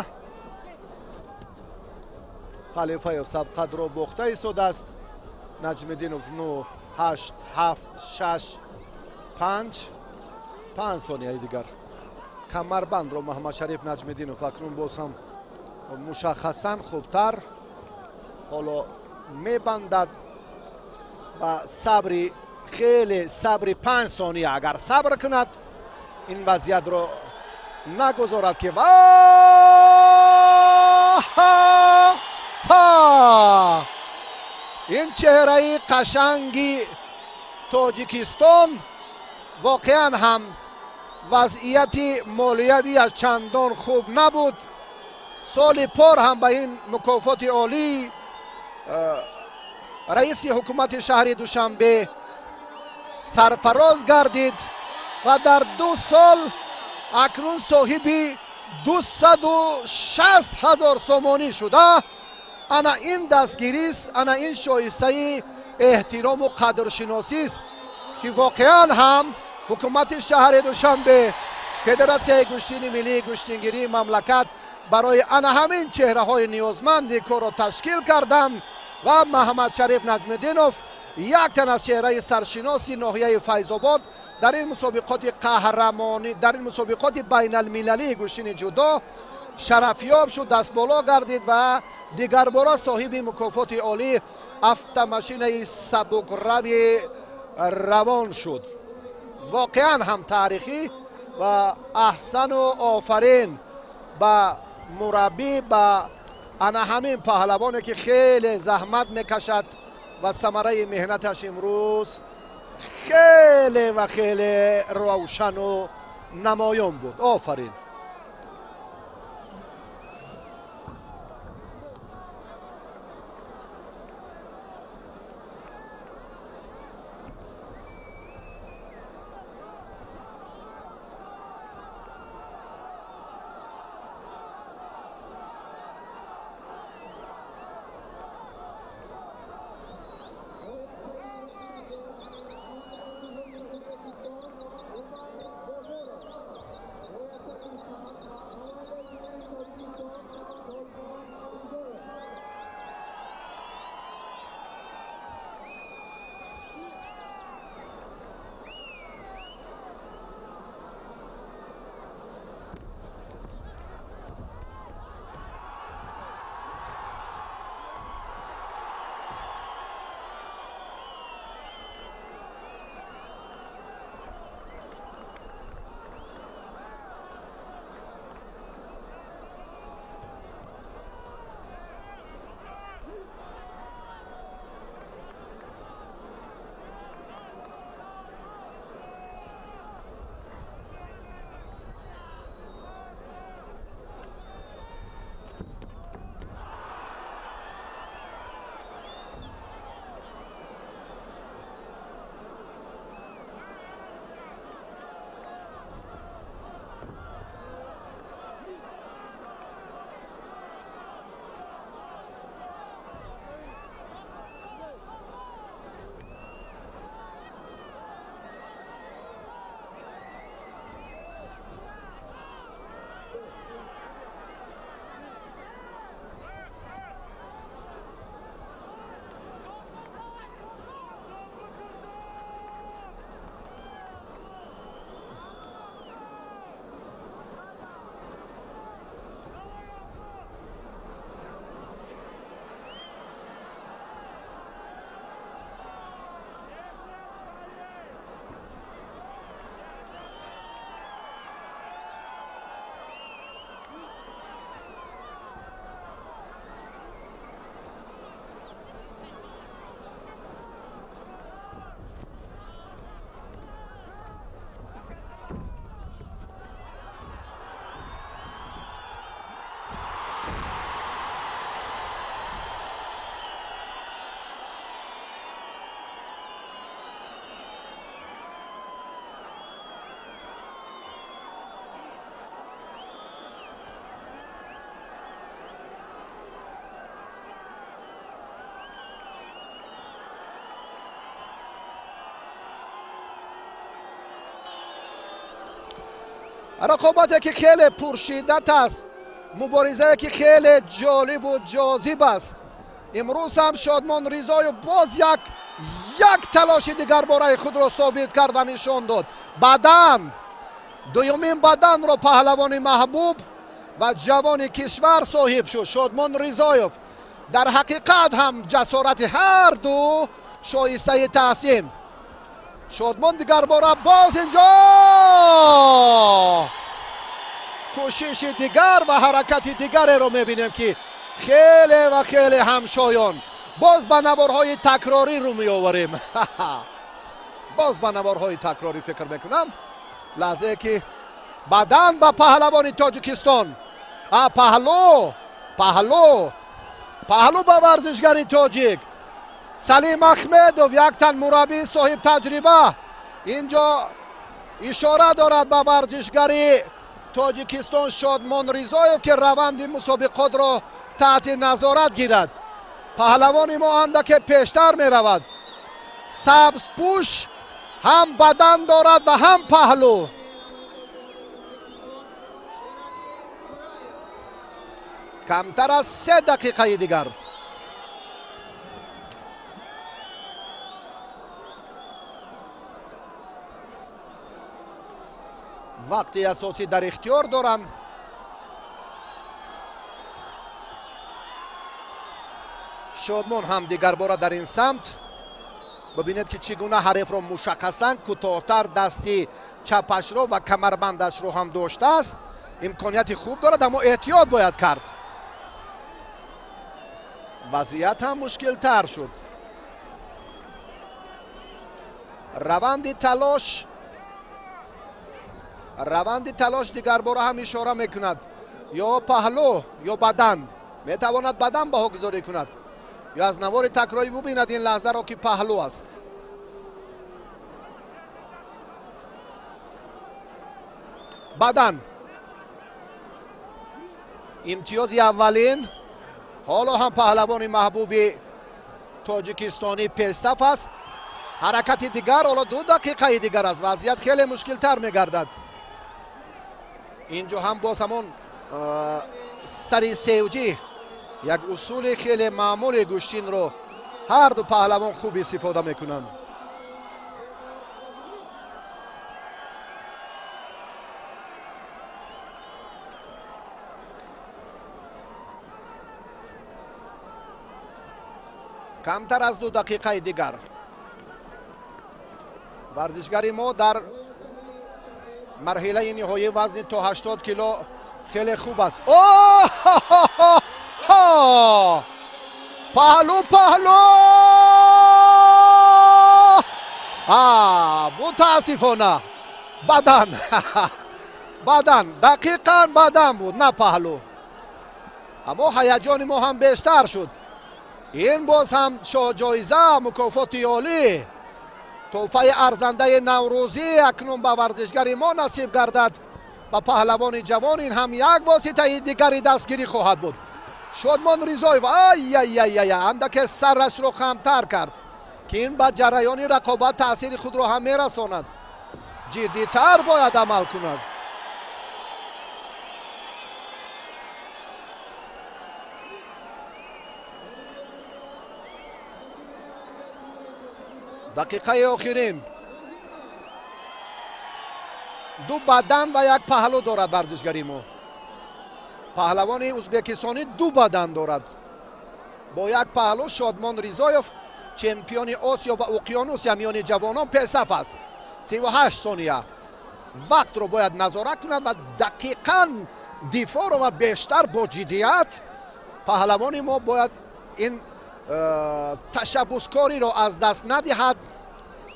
Халифаев сабқатро бохта истодааст. Наҷмиддинов 9, 8, 7, 6, 5, 5 сонияи дигар. Камарбандро Маҳмадшариф Наҷмиддинов акнун боз ҳам Мушаххасан хубтар ҳоло мебандад ва сабри хеле, сабри 5 сония агар сабр кунад, ин вазъиятро нагузорад ки ва ҳа. Ин чеҳраи қашанги Тоҷикистон воқеан ҳам вазъияти молиявиаш чандон хуб набуд. Соли пор ҳам ба ин мукофоти олӣ раиси ҳукумати шаҳри Душанбе сарфароз гардид ва дар 2 сол акнун соҳиби 260 000 сомонӣ шуда. Ана ин дастгирист, ана ин шоистаи эҳтирому қадршиносист, ки воқеан ҳам ҳукумати шаҳри Душанбе, Федератсияи гӯштини миллии гӯштингирии мамлакат барои ана ҳамин чеҳраҳои ниёзманди корро ташкил карданд. Ва Маҳаммадшариф Наҷмиддинов, як тан аз чеҳраи саршиноси ноҳияи Файзобод, дар ин мусобиқоти қаҳрамонӣ, дар ин мусобиқоти байналмилалии гӯштини ҷудо шарафёб шуд, дастболо гардид ва дигарбора соҳиби мукофоти олӣ, автомашинаи сабукрави равон шуд. Воқеан ҳам таърихӣ ва аҳсану офарин ба мураббӣ, ба ана ҳамин паҳлавоне, ки хеле заҳмат мекашад ва самараи меҳнаташ имрӯз хеле ва хеле равшану намоён буд. Офарин! Рақобате ки хеле пуршиддат аст, муборизае ки хеле ҷолибу ҷозиб аст. Имрӯз ҳам Шодмон Ризоев боз як талоши дигар бораи худро собит кард ва нишон дод. Бадан, дуюмин баданро паҳлавони маҳбуб Ва ҷавони кишвар соҳиб шуд, Шодмон Ризоев. Дар ҳақиқат ҳам ҷасорати ҳар ду шоистаи таҳсин. Шодмон дигарбора боз инҷо кӯшиши дигар ва ҳаракати дигареро мебинем, ки хеле ва хеле ҳамшоён. Боз ба наворҳои такрорӣ рӯ меоварем, боз ба наворҳои такрорӣ. Фикр мекунам, лаҳзае ки бадан ба паҳлавони Тоҷикистон, а паҳлу, паҳлу, паҳлу ба варзишгари тоҷик. Салим Ахмедов, як тан мураббии соҳибтаҷриба, инҷо ишора дорад ба варзишгари Тоҷикистон Шодмон Ризоев, ки раванди мусобиқотро таҳти назорат гирад. Паҳлавони мо андаке пештар меравад. Сабзпӯш ҳам бадан дорад ва ҳам паҳлу. Камтар аз 3 дақиқаи дигар. Вақти асосӣ дар ихтиёр доранд. Шодмон ҳам дигарбора дар ин самт. Бибинед, ки чӣ гуна ҳарифро мушаххасан кӯтоҳтар дасти чапашро ва камарбандашро ҳам доштааст. Имконияти хуб дорад, аммо эҳтиёт бояд кард. Вазъият ҳам мушкилтар шуд. Раванди талош дигарбора ҳам ишора мекунад: ё паҳлӯ, ё бадан. Метавонад бадан баҳогузорӣ кунад ё аз навори такрорӣ бубинад ин лаҳзаро, ки паҳлӯ аст. Бадан, имтиёзи аввалин. Ҳоло ҳам паҳлавони маҳбуби тоҷикистонӣ пешсаф аст. Ҳаракати дигар. Ҳоло 2 дақиқаи дигар аст, вазъият хеле мушкилтар мегардад. Инҷо ҳам боз ҳамон сари севҷӣ, як усули хеле маъмули гӯштинро ҳар ду паҳлавон хуб истифода мекунанд. Камтар аз 2 дақиқаи дигар. Варзишгари мо дар марҳилаи ниҳоии вазни то 80 кило хеле хуб аст. О, паҳлу, паҳлу! Мутаассифона, бадан, бадан, дақиқан бадан буд, на паҳлу. Аммо ҳаяҷони мо ҳам бештар шуд. Ин боз ҳам ҷоиза, мукофоти олӣ, тӯҳфаи арзандаи наврӯзӣ акнун ба варзишгари мо насиб гардад, ба паҳлавони ҷавон. Ин ҳам як воситаи дигари дастгирӣ хоҳад буд. Шодмон Ризоев, айяйяйя, андаке сарашро хамтар кард, ки ин ба ҷараёни рақобат таъсири худро ҳам мерасонад. Ҷиддитар бояд амал кунад. Дақиқаи охирин. Ду бадан ва як паҳлӯ дорад варзишгари мо. Паҳлавони узбекистонӣ ду бадан дорад бо як паҳлӯ. Шодмон Ризоев, чемпиони Осиё ва Уқёнусия миёни ҷавонон, пешсаф аст. 38 сония. Вақтро бояд назорат кунад ва дақиқан дифоъро ва бештар бо ҷиддият паҳлавони мо бояд ин ташаббускориро аз даст надиҳад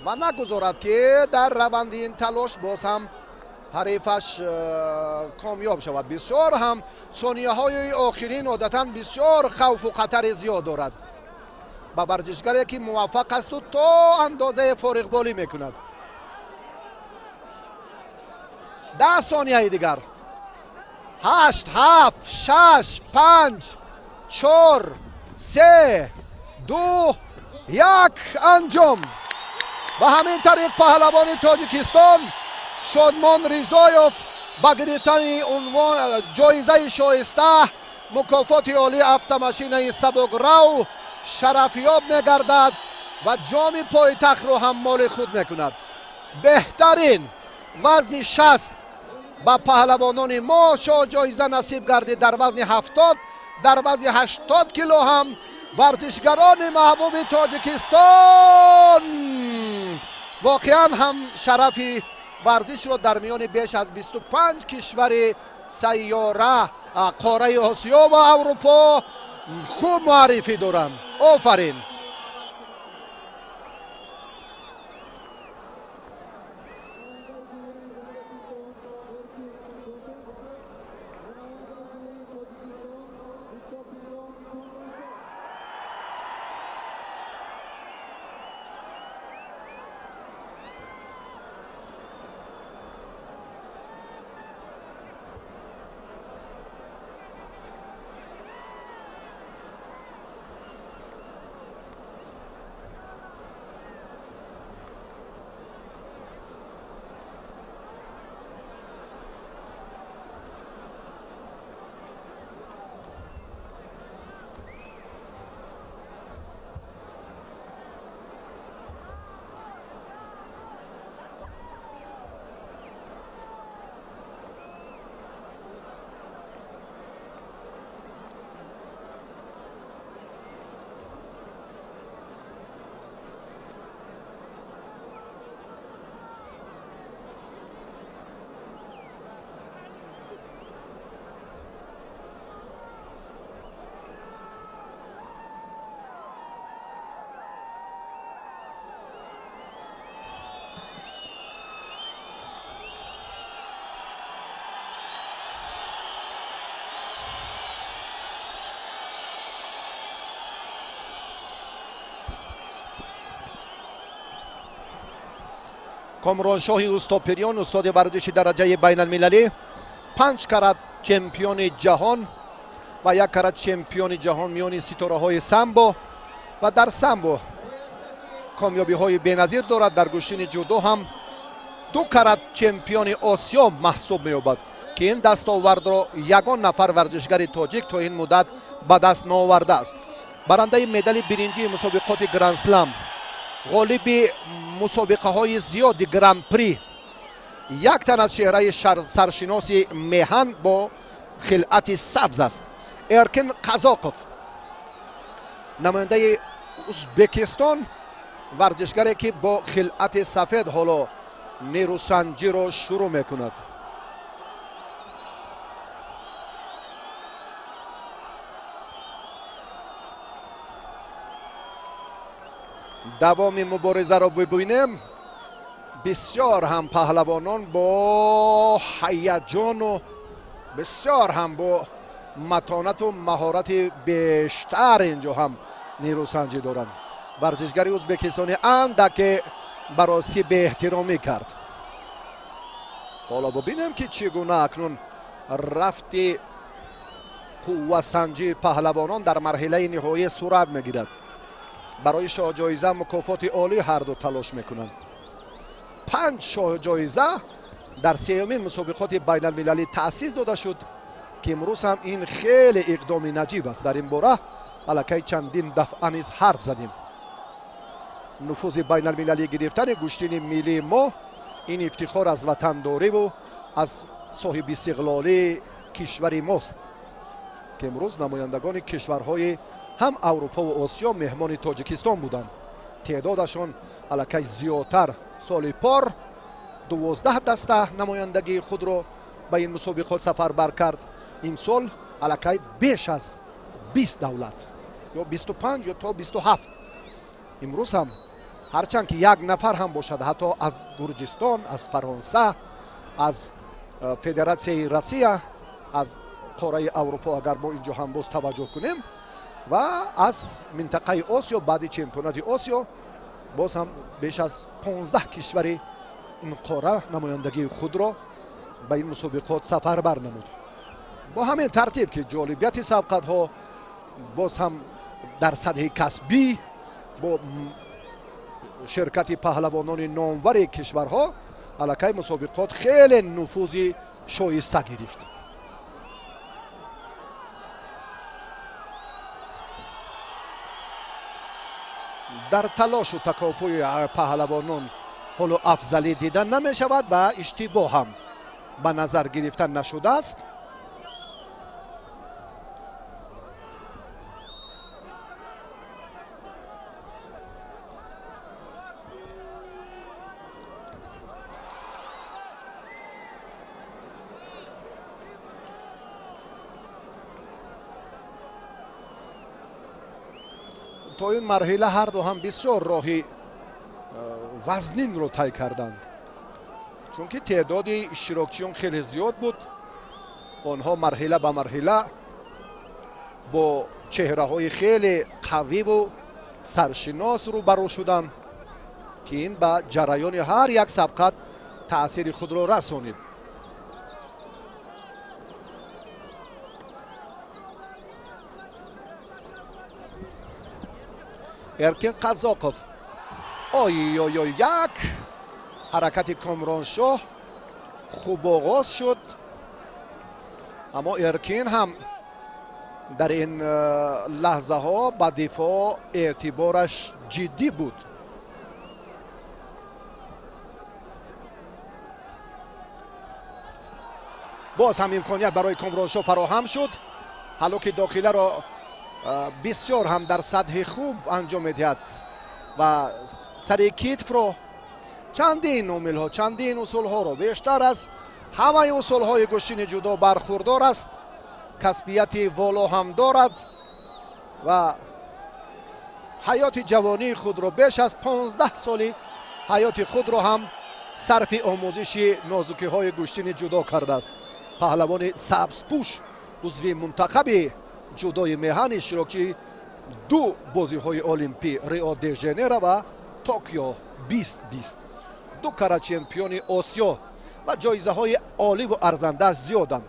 ва нагузорад, ки дар раванди ин талош боз ҳам ҳарифаш комёб шавад. Бисёр ҳам сонияҳои охирин одатан бисёр хавфу хатари зиёд дорад ба варзишгаре, ки муваффақ асту то андозаи фориғболӣ мекунад. 10 сонияи дигар. Ҳашт, ҳафт, шаш, панҷ, чор, се, ду, як, анҷом! Ба ҳамин тариқ паҳлавони Тоҷикистон Шодмон Ризоев ба гирифтани унвон, ҷоизаи шоиста, мукофоти олии автомашинаи сабукрав шарафёб мегардад ва ҷоми пойтахтро ҳам моли худ мекунад. Беҳтарин вазни 60. Ба паҳлавонони мо шоҳҷоиза насиб гардид дар вазни 70, дар вазни 80 кило ҳам варзишгарони маҳбуби Тоҷикистон воқеан ҳам шарафи варзишро дар миёни беш аз 25 кишвари сайёра, қораи Осиё ва Аврупо хуб муаррифӣ доранд. Офарин! Комроншоҳи Устопириён, устоди варзиши дараҷаи байналмилалӣ, 5 карат чемпиони ҷаҳон ва 1 карат чемпиони ҷаҳон миёни ситораҳои самбо ва дар самбо комёбиҳои беназир дорад. Дар гӯштини ҷудо ҳам 2 карат чемпиони Осиё маҳсуб меёбад, ки ин дастовардро ягон нафар варзишгари тоҷик то ин муддат ба даст наовардааст. Барандаи медали биринҷии мусобиқоти Грандслам, ғолиби мусобиқаҳои зиёди Гран-при, як тан аз чеҳраи саршиноси меҳан бо хилъати сабз аст. Эркин Қазоқов, намояндаи Узбекистон, варзишгаре ки бо хилъати сафед ҳоло нерӯсанҷиро шурӯъ мекунад. Давоми муборизаро бибинем. Бисёр ҳам паҳлавонон бо ҳаяҷону бисёр ҳам бо матонату маҳорати бештар инҷо ҳам нерӯсанҷӣ доранд. Варзишгари узбекистони андаке ба ростӣ беэҳтиромӣ кард. Ҳоло бибинем, ки чӣ гуна акнун рафти қуввасанҷии паҳлавонон дар марҳилаи ниҳоӣ сурат мегирад. Барои шоҳҷоиза мукофоти олӣ ҳарду талош мекунанд. 5 шоҳҷоиза дар сеюмин мусобиқоти байналмилалӣ таъсис дода шуд, ки имрӯз ҳам ин хеле иқдоми наҷиб аст. Дар ин бора аллакай чандин дафъа низ ҳарф задем. Нуфузи байналмилалӣ гирифтани гӯштини миллии мо ин ифтихор аз ватандориву аз соҳибистиқлолии кишвари мост, ки имрӯз намояндагони кишварҳои ҳам Аврупову Осиё меҳмони Тоҷикистон буданд. Теъдодашон аллакай зиёдтар. Соли пор 12 даста намояндагии худро ба ин мусобиқот сафарбар кард. Имсол аллакай беш аз 20 давлат, ё 25 ё то 27. Имрӯз ҳам ҳарчанд ки як нафар ҳам бошад, ҳатто аз Гурҷистон, аз Фаронса, аз Федератсияи Россия, аз қораи Аврупо, агар мо инҷо ҳам боз таваҷҷӯҳ кунем, ва аз минтақаи Осиё баъди чемпионати Осиё боз ҳам беш аз 15 кишвари ин қора намояндагии худро ба ин мусобиқот сафарбар намуд. Бо ҳамин тартиб, ки ҷолибияти сабқатҳо боз ҳам дар сатҳи касбӣ бо ширкати паҳлавонони номвари кишварҳо аллакай мусобиқот хеле нуфузи шоиста гирифт. Дар талошу такофӯи паҳлавонон ҳоло афзалӣ дида намешавад ва иштибоҳ ҳам. Ба назар гирифта нашудааст. То ин марҳила ҳарду ҳам бисёр роҳи вазнинро тай карданд, чунки теъдоди иштирокчиён хеле зиёд буд. Онҳо марҳила ба марҳила бо чеҳраҳои хеле қавиву саршинос рӯбарӯ шуданд, ки ин ба ҷараёни ҳар як сабқат таъсири худро расонид. Эркин Қазоқов, ой-ой-ой, як ҳаракати Комроншоҳ хуб оғоз шуд, аммо Эркин ҳам дар ин лаҳзаҳо ба дифоъ эътибораш ҷиддӣ буд. Боз ҳам имконият барои Комроншоҳ фароҳам шуд, ҳало ки дохиларо бисёр ҳам дар сатҳи хуб анҷом медиҳад ва сари китфро чандин омилҳо, чандин усулҳоро бештар аз ҳамаи усулҳои гӯштини ҷудо бархурдор аст, касбияти воло ҳам дорад ва ҳаёти ҷавонии худро беш аз 15 соли ҳаёти худро ҳам сарфи омӯзиши нозукиҳои гӯштини ҷудо кардааст. Паҳлавони сабзпӯш, узви мунтахаби ҷудои меҳан, иштирокчии ду бозиҳои олимпӣ Рио де Жанейро ва Токио 2020, ду кара чемпиони Осиё ва ҷоизаҳои оливу арзанда зиёданд.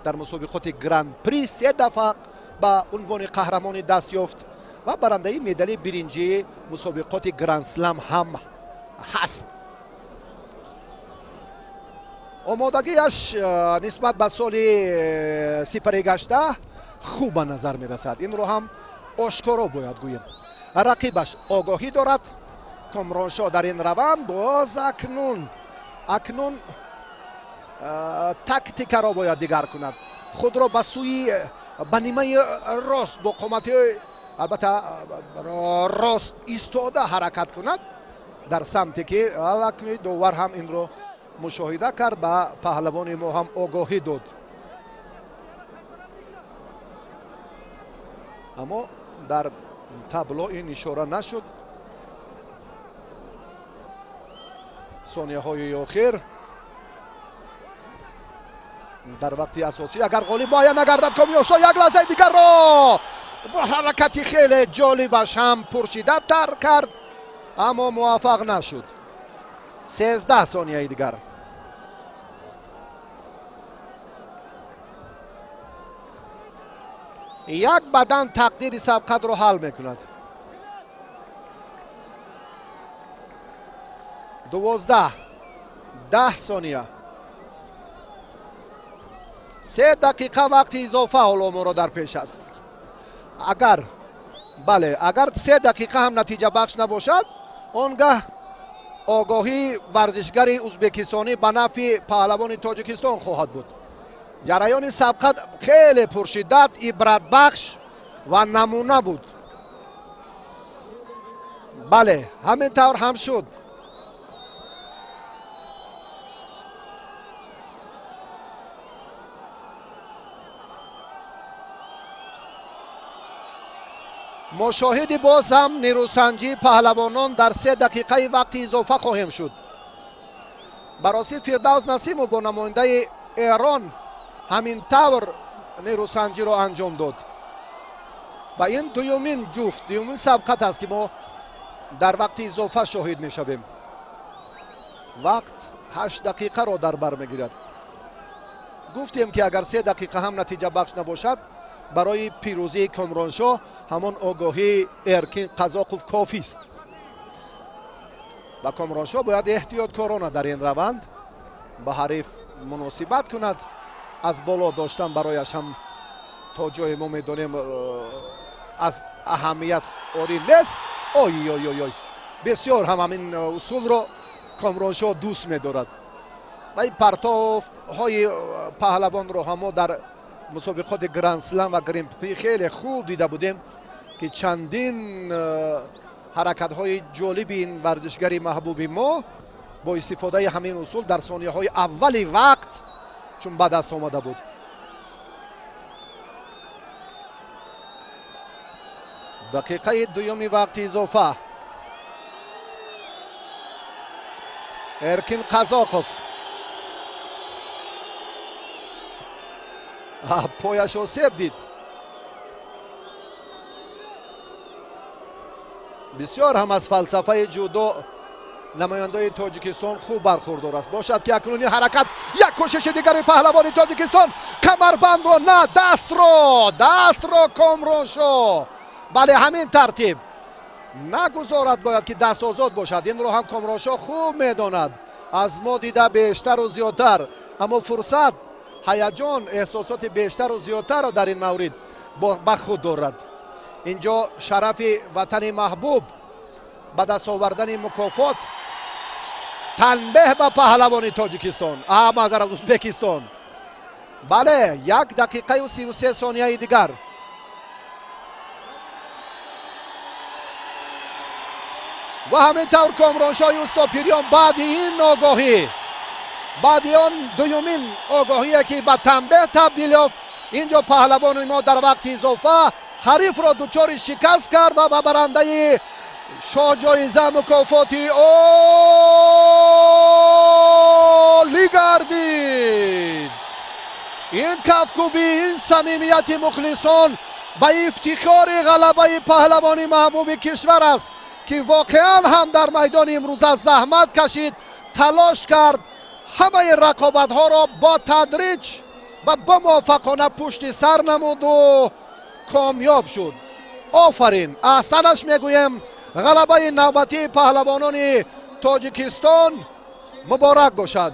Дар мусобиқоти Гран-при се дафъа ба унвони қаҳрамонӣ даст ёфт ва барандаи медали биринҷии мусобиқоти Гранд-слам ҳам ҳаст. Омодагиаш нисбат ба соли сипаригашта хуб ба назар мерасад. Инро ҳам ошкоро бояд гӯем. Рақибаш огоҳӣ дорад. Комроншоҳ дар ин раванд боз акнун тактикаро бояд дигар кунад, худро ба сӯи ба нимаи рост бо қомати албатта рост истода ҳаракат кунад дар самте ки аллакай довар ҳам инро мушоҳида кард, ба паҳлавони мо ҳам огоҳӣ дод. Аммо дар табло ин ишора нашуд. Сонияҳои охир дар вақти асосӣ агар ғолиб муайян нагардад, Комёбшоҳ як лаҳзаи дигарро бо ҳаракати хеле ҷолибаш ҳам пуршиддаттар кард, аммо муваффақ нашуд. 13 сонияи дигар. Як бадан тақдири сабқатро ҳал мекунад. 12, 10 сония, 3 дақиқа вақти изофа ҳоло моро дар пеш аст. Агар бале, агар 3 дақиқа ҳам натиҷабахш набошад, он гаҳ огоҳии варзишгари узбекистонӣ ба нафъи паҳлавони Тоҷикистон хоҳад буд. Ҷараёни сабқат хеле пуршиддат, ибратбахш ва намуна буд. Бале, ҳамин тавр ҳам шуд. Мушоҳиди боз ҳам нерӯсанҷии паҳлавонон дар 3 дақиқаи вақти изофа хоҳем шуд. Баросир Фирдавс Насимов бо намояндаи Эрон ҳамин тавр нерӯсанҷиро анҷом дод ва ин дуюмин ҷуфт, дуюмин сабқат аст, ки мо дар вақти изофа шоҳид мешавем. Вақт 8 дақиқаро дар бар мегирад. Гуфтем, ки агар 3 дақиқа ҳам натиҷабахш набошад, барои пирӯзии Комроншоҳ ҳамон огоҳии Эркин Қазоқов кофист ва Комроншоҳ бояд эҳтиёткорона дар ин раванд ба ҳариф муносибат кунад. Аз боло доштан барояш ҳам то ҷое мо медонем аз аҳамият орӣ нест. Ой ой ой ой, бисёр ҳам ҳамин усулро Комроншоҳ дӯст медорад. Ва ин партофтҳои паҳлавонро ҳам мо дар мусобиқоти Гранд Слам ва Гран-при хеле хуб дида будем, ки чандин ҳаракатҳои ҷолиби ин варзишгари маҳбуби мо бо истифодаи ҳамин усул дар сонияҳои аввали вақт чун ба даст омада буд. Дақиқаи дуюми вақти изофа. Эркин Қазоқов пояш осеб дид. Бисёр ҳам аз фалсафаи ҷудо намояндаи Тоҷикистон хуб бархурдор аст. Бошад, ки акнун ин ҳаракат, як кӯшиши дигари паҳлавони Тоҷикистон, камарбандро на, дастро, дастро Комроншо. Бале, ҳамин тартиб нагузорад, бояд ки даст озод бошад. Инро ҳам Комроншо хуб медонад, аз мо дида бештару зиёдтар, аммо фурсат, ҳаяҷон, эҳсосоти бештару зиёдтарро дар ин маврид ба худ дорад. Инҷо шарафи ватани маҳбуб, ба даст овардани мукофот. Танбеҳ ба паҳлавони Тоҷикистон, маъзарат, Узбекистон. Бале, 1 дақиқаю 33 сонияи дигар. Ва ҳамин тавр Комроншоҳи Устопириён баъди ин огоҳӣ, баъди он дуюмин огоҳие, ки ба танбеҳ табдил ёфт, инҷо паҳлавони мо дар вақти изофа ҳарифро дучори шикаст кард ва ба барандаи шоҳҷоиза мукофоти олӣ гардид. Ин кафкӯбӣ, ин самимияти мухлисон ба ифтихори ғалабаи паҳлавони маҳбуби кишвар аст, ки воқеан ҳам дар майдони имрӯза заҳмат кашид, талош кард, ҳамаи рақобатҳоро бо тадриҷ ва бомуваффақона пушти сар намуду комёб шуд. Офарин, аҳсанаш мегӯем. Ғалабаи навбатии паҳлавонони Тоҷикистон муборак бошад.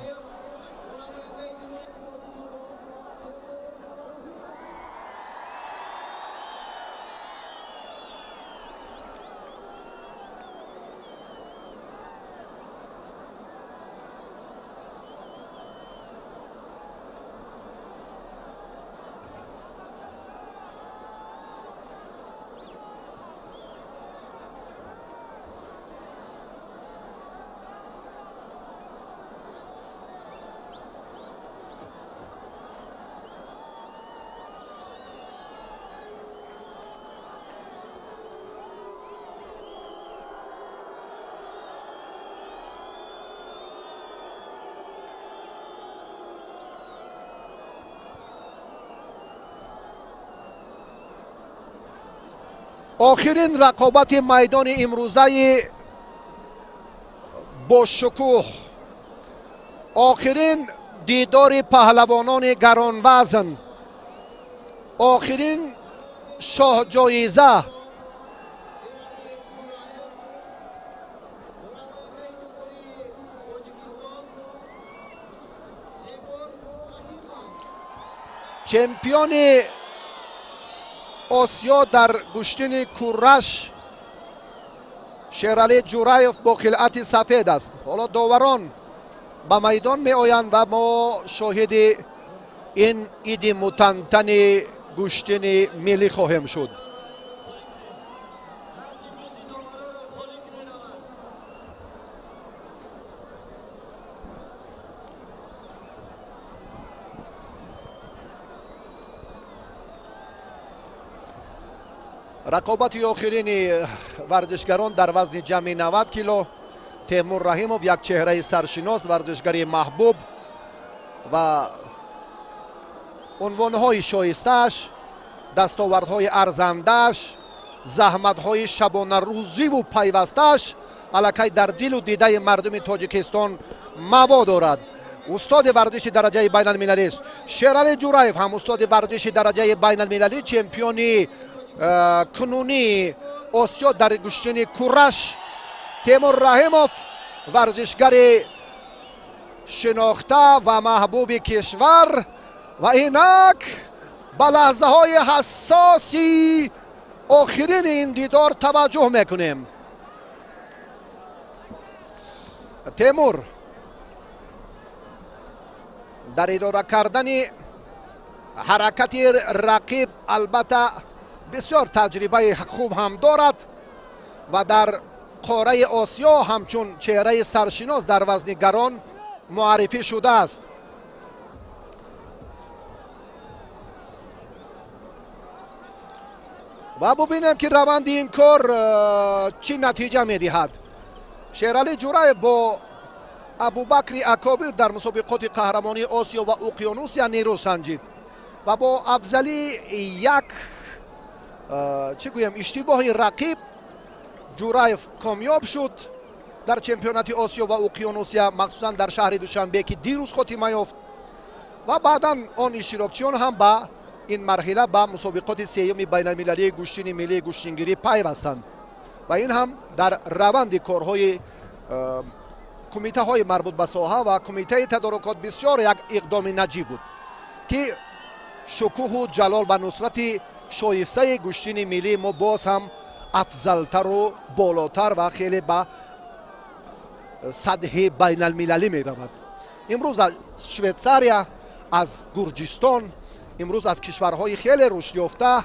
Охирин рақобати майдони имрӯзаи бошукӯҳ, охирин дидори паҳлавонони гаронвазн, охирин шоҳҷоиза. Чемпиони Осиё дар гӯштини курраш Шералӣ Ҷураев бо хилъати сафед аст. Ҳоло доварон ба майдон меоянд ва мо шоҳиди ин иди мутантани гӯштини миллӣ хоҳем шуд. Рақобати охирини варзишгарон дар вазни ҷамъи 90 кило. Темур Раҳимов, як чеҳраи саршинос, варзишгари маҳбуб ва унвонҳои шоистааш, дастовардҳои арзандааш, заҳматҳои шабонарӯзиву пайвастааш аллакай дар дилу дидаи мардуми Тоҷикистон маво дорад. Устоди варзиши дараҷаи байналмилалист. Шералӣ Ҷураев ҳам устоди варзиши дараҷаи байналмилалӣ, чемпиони кунунии Осиё дар гӯштини кураш. Темур Раҳимов, варзишгари шинохта ва маҳбуби кишвар. Ва инак ба лаҳзаҳои ҳассоси охирини ин дидор таваҷҷӯҳ мекунем. Темур. Дар идора кардани ҳаракати рақиб албатта бисёр таҷрибаи хуб ҳам дорад ва дар қораи Осиё ҳамчун чеҳраи саршинос дар вазни гарон муаррифӣ шудааст. Ва бубинем, ки раванди ин кор чӣ натиҷа медиҳад. Шералӣ Ҷураев бо Абубакри Акобир дар мусобиқоти қаҳрамонии Осиё ва Уқёнусия нерӯ санҷид ва бо афзалии як, чӣ гӯям, иштибоҳи рақиб Ҷураев комёб шуд дар чемпионати Осиё ва Уқёнусия, махсусан дар шаҳри Душанбе, ки дирӯз хотима ёфт, ва баъдан он иштирокчиён ҳам ба ин марҳила, ба мусобиқоти сеюми байналмилалии гӯштини миллии гӯштингирӣ пайвастанд. Ва ин ҳам дар раванди корҳои кумитаҳои марбут ба соҳа ва кумитаи тадорукот бисёр як иқдоми наҷиб буд, ки шукӯҳу ҷалол ва нусрати шоистаи гӯштини миллии мо боз ҳам афзалтару болотар ва хеле ба сатҳи байналмилалӣ меравад. Имрӯз аз Швейтсария, аз Гурҷистон, имрӯз аз кишварҳои хеле рушдёфта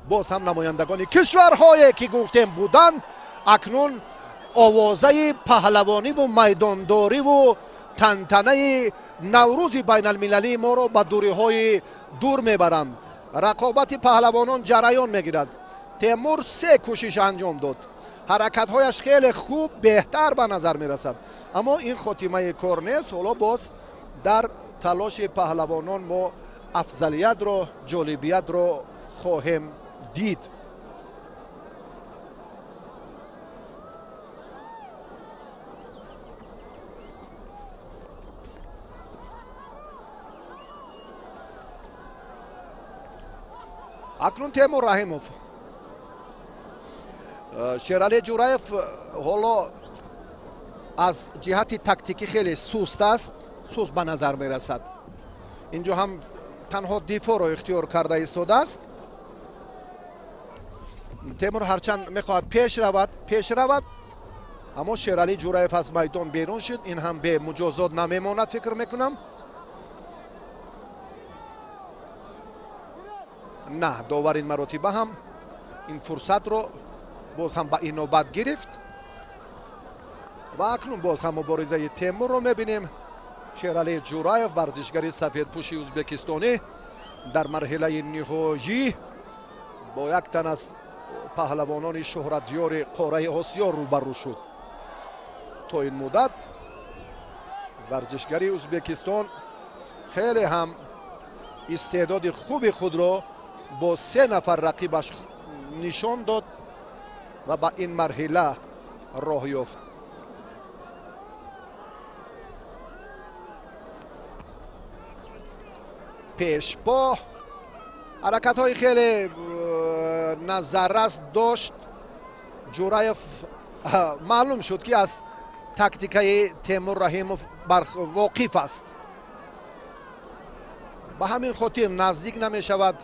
боз ҳам намояндагони кишварҳое, ки гуфтем, буданд, акнун овозаи паҳлавониву майдондориву тантанаи Наврӯзи байналмилалии моро ба дуриҳои дур мебаранд. Рақобати паҳлавонон ҷараён мегирад. Темур се кӯшиш анҷом дод, ҳаракатҳояш хеле хуб, беҳтар ба назар мерасад, аммо ин хотимаи кор нест. Ҳоло боз дар талоши паҳлавонон мо афзалиятро, ҷолибиятро хоҳем дид. Акнун Темур Раҳимов. Шералӣ Ҷураев ҳоло аз ҷиҳати тактикӣ хеле суст аст, суст ба назар мерасад. Инҷо ҳам танҳо дифоъро ихтиёр карда истодааст. Темур ҳарчанд мехоҳад пеш равад, пеш равад, аммо Шералӣ Ҷураев аз майдон берун шуд. Ин ҳам бемуҷозот намемонад, фикр мекунам. На, довар ин маротиба ҳам ин фурсатро боз ҳам ба инобат гирифт. Ва акнун боз ҳам муборизаи Темурро мебинем. Шералӣ Ҷураев, варзишгари сафедпӯши ӯзбекистонӣ, дар марҳилаи ниҳоӣ бо як тан аз паҳлавонони шӯҳратёри қораи Осиё рӯбарӯ шуд. То ин муддат варзишгари Ӯзбекистон хеле ҳам истеъдоди хуби худро бо се нафар рақибаш нишон дод ва ба ин марҳила роҳ ёфт. Пешпо ҳаракатҳои хеле назаррас дошт Ҷураев. Маълум шуд, ки аз тактикаи Темур Раҳимов воқиф аст, ба ҳамин хотир наздик намешавад,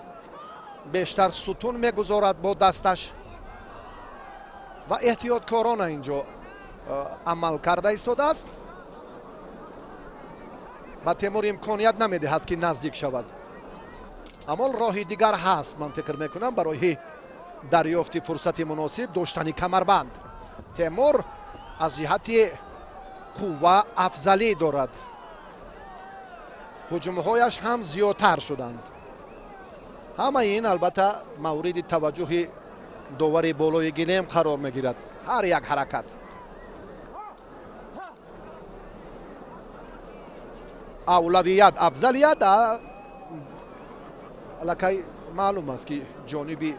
бештар сутун мегузорад бо дасташ ва эҳтиёткорона инҷо амал карда истодааст. Ба Темур имконият намедиҳад, ки наздик шавад. Аммо роҳи дигар ҳаст, ман фикр мекунам, барои дарёфти фурсати муносиб доштани камарбанд. Темур аз ҷиҳати қувва афзалӣ дорад, ҳуҷумҳояш ҳам зиёдтар шуданд. Ҳамаи ин албатта мавриди таваҷҷӯҳи довари болои гилем қарор мегирад, ҳар як ҳаракат. Авлавият, афзалият аллакай маълум аст, ки ҷониби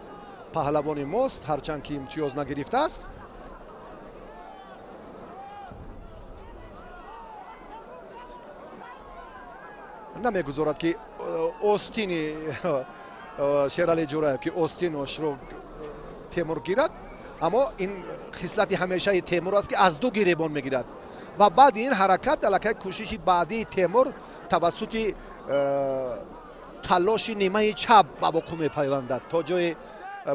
паҳлавони мост, ҳарчанд ки имтиёз нагирифтааст. Намегузорад, ки остини Шералӣ Ҷураев, ки остиношро Темур гирад, аммо ин хислати ҳамешаи Темур аст, ки аз ду гиребон мегирад. Ва баъди ин ҳаракат аллакай кӯшиши баъдии Темур тавассути талоши нимаи чап ба вуқӯъ мепайвандад, то ҷое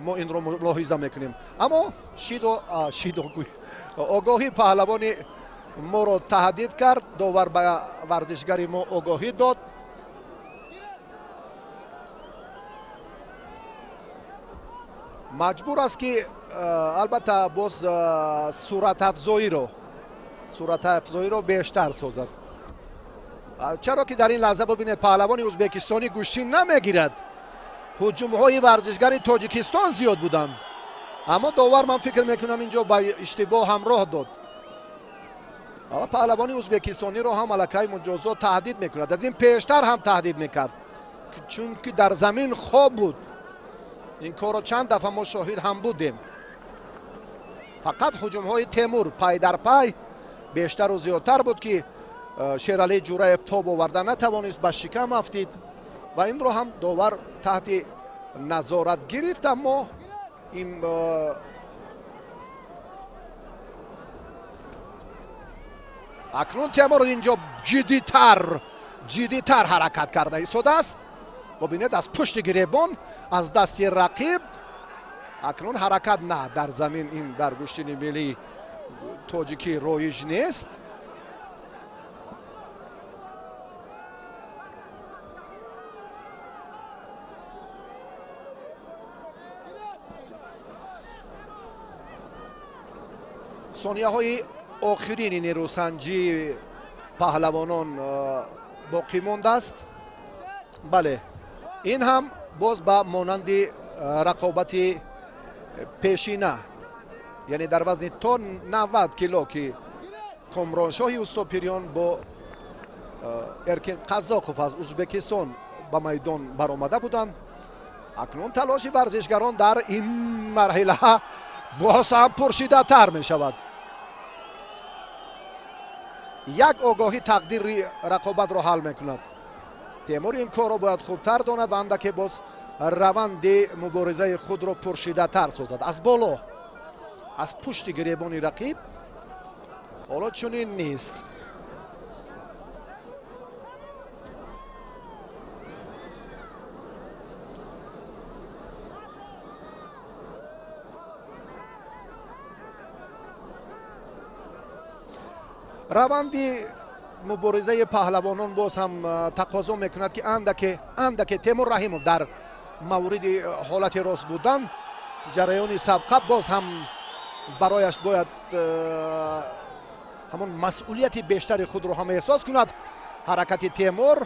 мо инро мулоҳиза мекунем. Аммо шидо шидо огоҳӣ паҳлавони моро таҳдид кард. Довар ба варзишгари мо огоҳӣ дод. Маҷбур аст, ки албатта боз суратафзоиро бештар созад, чаро ки дар ин лаҳза бубинед, паҳлавони ӯзбекистонӣ гӯштин намегирад. Ҳуҷумҳои варзишгари Тоҷикистон зиёд буданд, аммо довар, ман фикр мекунам, инҷо ба иштибоҳ ҳамроҳ дод. Паҳлавони ӯзбекистониро ҳам аллакай муҷозот таҳдид мекунад. Аз ин пештар ҳам таҳдид мекард, чунки дар замин хоб буд. Ин корро чанд дафъа мо шоҳид ҳам будем. Фақат ҳуҷумҳои Темур пай дар пай бештару зиёдтар буд, ки Шералӣ Ҷураев тоб оварда натавонист, ба шикам афтид ва инро ҳам довар таҳти назорат гирифт. Аммо ин акнун Темур инҷо ҷиддитар ҳаракат карда истодааст. Бубинед, аз пушти гиребон, аз дасти рақиб акнун ҳаракат на дар замин. Ин дар гӯштини миллии тоҷикӣ роиҷ нест. Сонияҳои охирини нерӯсанҷии паҳлавонон боқӣ мондааст. Бале, ин ҳам боз ба монанди рақобати пешина, яъне дар вазни то 90 кило, ки Комроншоҳи Устопириён бо Эркин Қазоқов аз Узбекистон ба майдон баромада буданд. Акнун талоши варзишгарон дар ин марҳила боз ҳам пуршиддаттар мешавад. Як огоҳӣ тақдири рақобатро ҳал мекунад. Темур ин корро бояд хубтар донад ва андаке боз раванди муборизаи худро пуршиддаттар созад. Аз боло, аз пушти гиребони рақиб. Ҳоло чунин нест. Раванди муборизаи паҳлавонон боз ҳам тақозо мекунад, ки андаке Темур Раҳимов дар мавриди ҳолати рост будан ҷараёни сабқа боз ҳам барояш бояд ҳамон масъулияти бештари худро ҳам эҳсос кунад. Ҳаракати Темур,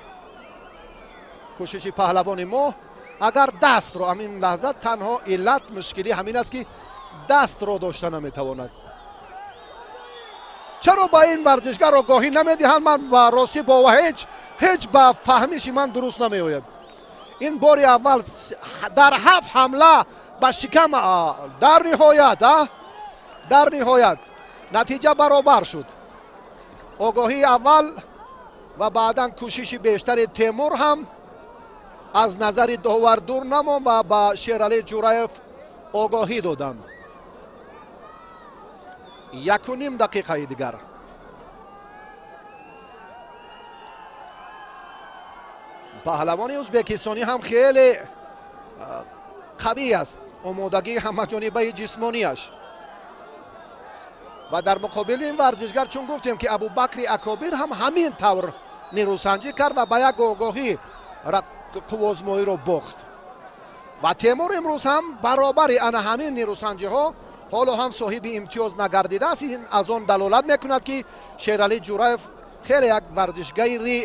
кӯшиши паҳлавони мо, агар дастро ҳамин лаҳза, танҳо иллат мушкилӣ ҳамин аст, ки дастро дошта наметавонад. Чаро ба ин варзишгар огоҳӣ намедиҳанд? Ман ба ростӣ бо ҳеҷ ба фаҳмиши ман дуруст намеояд. Ин бори аввал дар ҳафт ҳамла ба шикам. Дар ниҳоят натиҷа баробар шуд. Огоҳии аввал ва баъдан кӯшиши бештари Темур ҳам аз назари довар дур намонд ва ба Шералӣ Ҷураев огоҳӣ доданд. 1.5 дақиқаи дигар. Паҳлавони ӯзбекистонӣ ҳам хеле қавӣ аст, омодагии ҳамаҷонибаи ҷисмонияш. Ва дар муқобили ин варзишгар, чун гуфтем, ки Абубакри Акобир ҳам ҳамин тавр нерӯсанҷӣ кард ва ба як огоҳӣ қуввозмоиро бохт. Ва Темур имрӯз ҳам баробари ана ҳамин нерӯсанҷиҳо ҳоло ҳам соҳиби имтиёз нагардидааст. Ин аз он далолат мекунад, ки Шералӣ Ҷураев хеле як варзишгари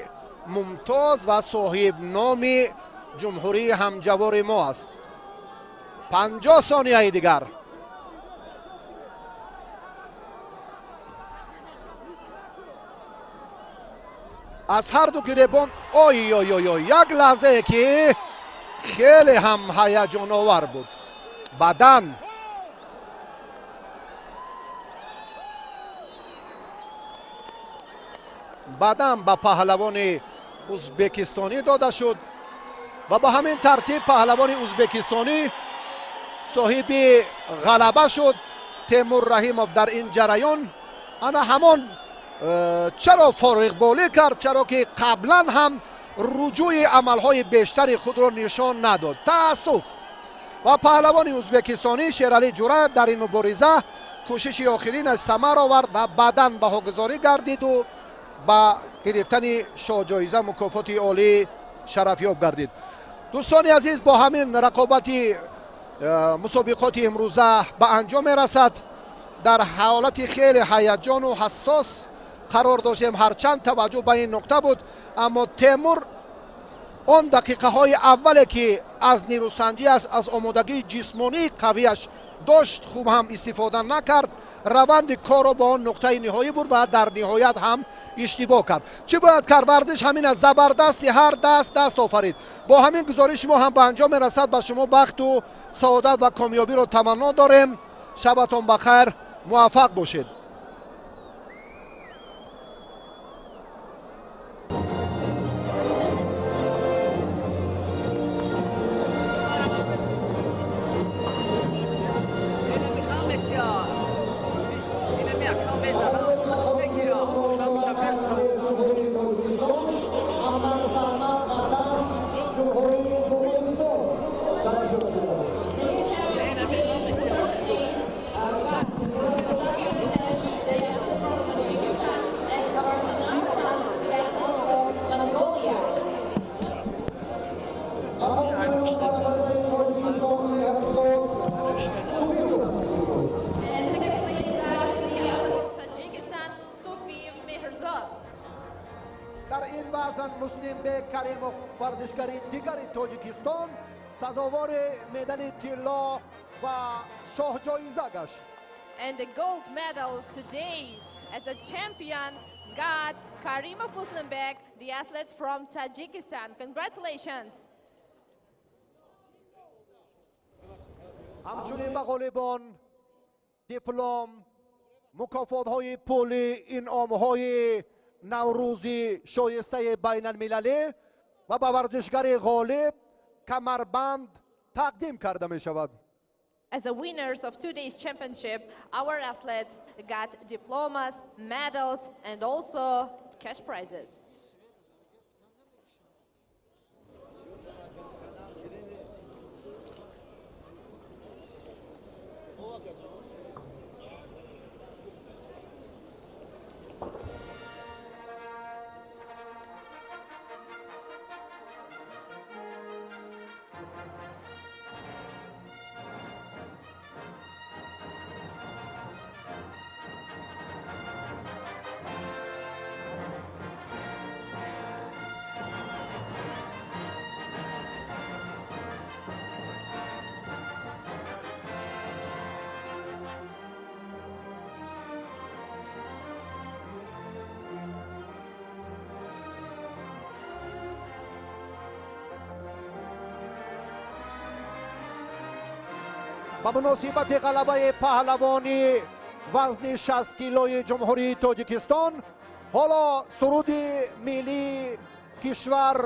мумтоз ва соҳибноми ҷумҳурии ҳамҷавори мо аст. 50 сонияи дигар. Аз ҳарду гиребон ой ой ой ой, як лаҳзае, ки хеле ҳам ҳаяҷоновар буд. Баъдан ба паҳлавони узбекистонӣ дода шуд ва ба ҳамин тартиб паҳлавони узбекистонӣ соҳиби ғалаба шуд, Темур Раҳимов. Дар ин ҷараён ана ҳамон чаро фориғболӣ кард? Чаро ки қаблан ҳам руҷӯи амалҳои бештари худро нишон надод. Таассуф. Ва паҳлавони узбекистонӣ Шералӣ Ҷураев дар ин мубориза кӯшиши охиринаш самар овард ва баъдан баҳогузорӣ гардиду ба гирифтани шоҳҷоиза, мукофоти олӣ шарафёб гардид. Дӯстони азиз, бо ҳамин рақобати Мусобиқоти имрӯза ба анҷом мерасад. Дар ҳолати хеле ҳаяҷону ҳассос қарор доштем, ҳарчанд таваҷҷӯҳ ба ин нуқта буд, аммо Темур он дақиқаҳои аввале ки аз нерӯсанҷӣ аст, аз омодагии ҷисмонии қавияш дошт, хуб ҳам истифода накард, раванди корро ба он нуқтаи ниҳоӣ бурд ва дар ниҳоят ҳам иштибоҳ кард. Чӣ бояд кард? Варзиш ҳамин аст, забардасти ҳар даст даст офарид. Бо ҳамин гузориши мо ҳам ба анҷом мерасад. Ба шумо бахту саодат ва комёбиро таманно дорем. Шабатон ба хайр, муваффақ бошед. Дар ин вазн Муслимбек Каримов, варзишгари дигари Тоҷикистон, сазовори медали тилло ва шоҳҷоиза гашт. And the gold medal today as a champion got Karimov Muslimbek, the athlete from Tajikistan. Congratulations! Ҳамчунин ба ғолибон диплом, мукофотҳои пулӣ, инъомҳои наврӯзи шоистаи байналмилалӣ ва ба варзишгари ғолиб камарбанд тақдим карда мешавад. As the winners of today's championship, our athletes got diplomas, medals, and also cash prizes. Ба муносибати ғалабаи паҳлавони вазни 60 килои Ҷумҳурии Тоҷикистон ҳоло суруди миллии кишвар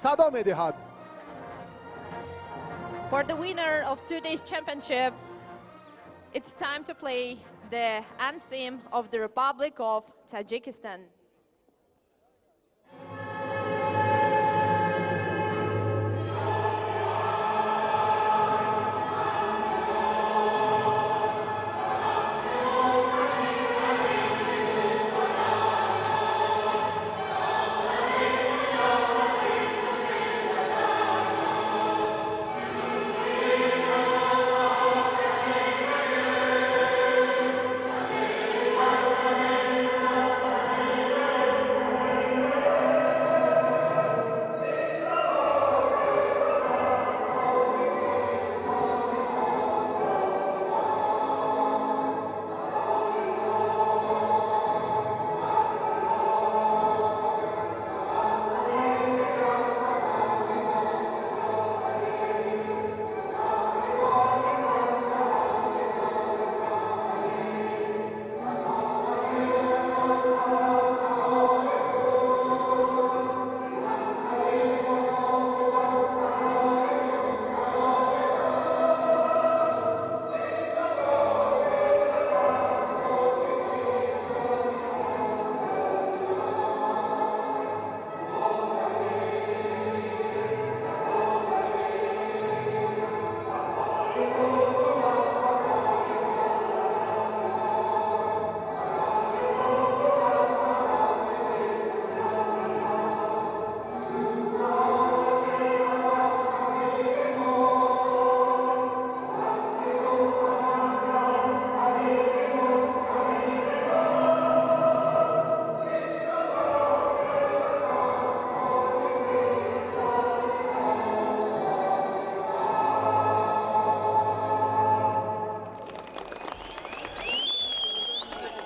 садо медиҳад. For the winner of today's championship, it's time to play the anthem of the Republic of Tajikistan.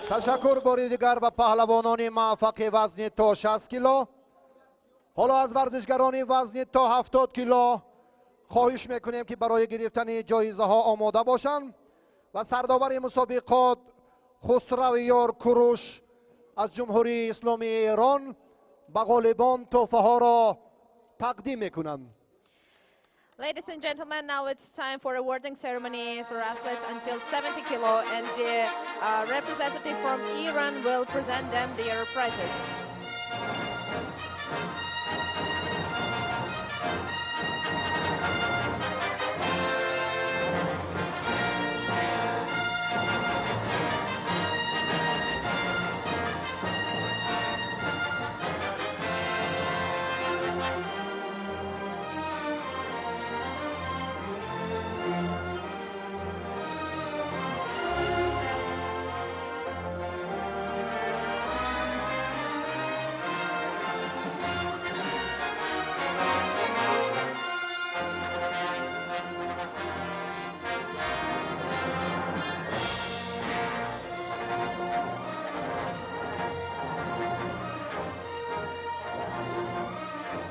Ташаккур бори дигар ба паҳлавонони муваффақи вазни то 60 кило. Ҳоло аз варзишгарони вазни то 70 кило хоҳиш мекунем, ки барои гирифтани ҷоизаҳо омода бошанд ва сардовари мусобиқот Хусравиёр Куруш аз Ҷумҳурии Исломии Эрон ба ғолибон тӯҳфаҳоро тақдим мекунанд. Ladies and gentlemen, now it's time for awarding ceremony for athletes until 70 kilo, and the representative from Iran will present them their prizes.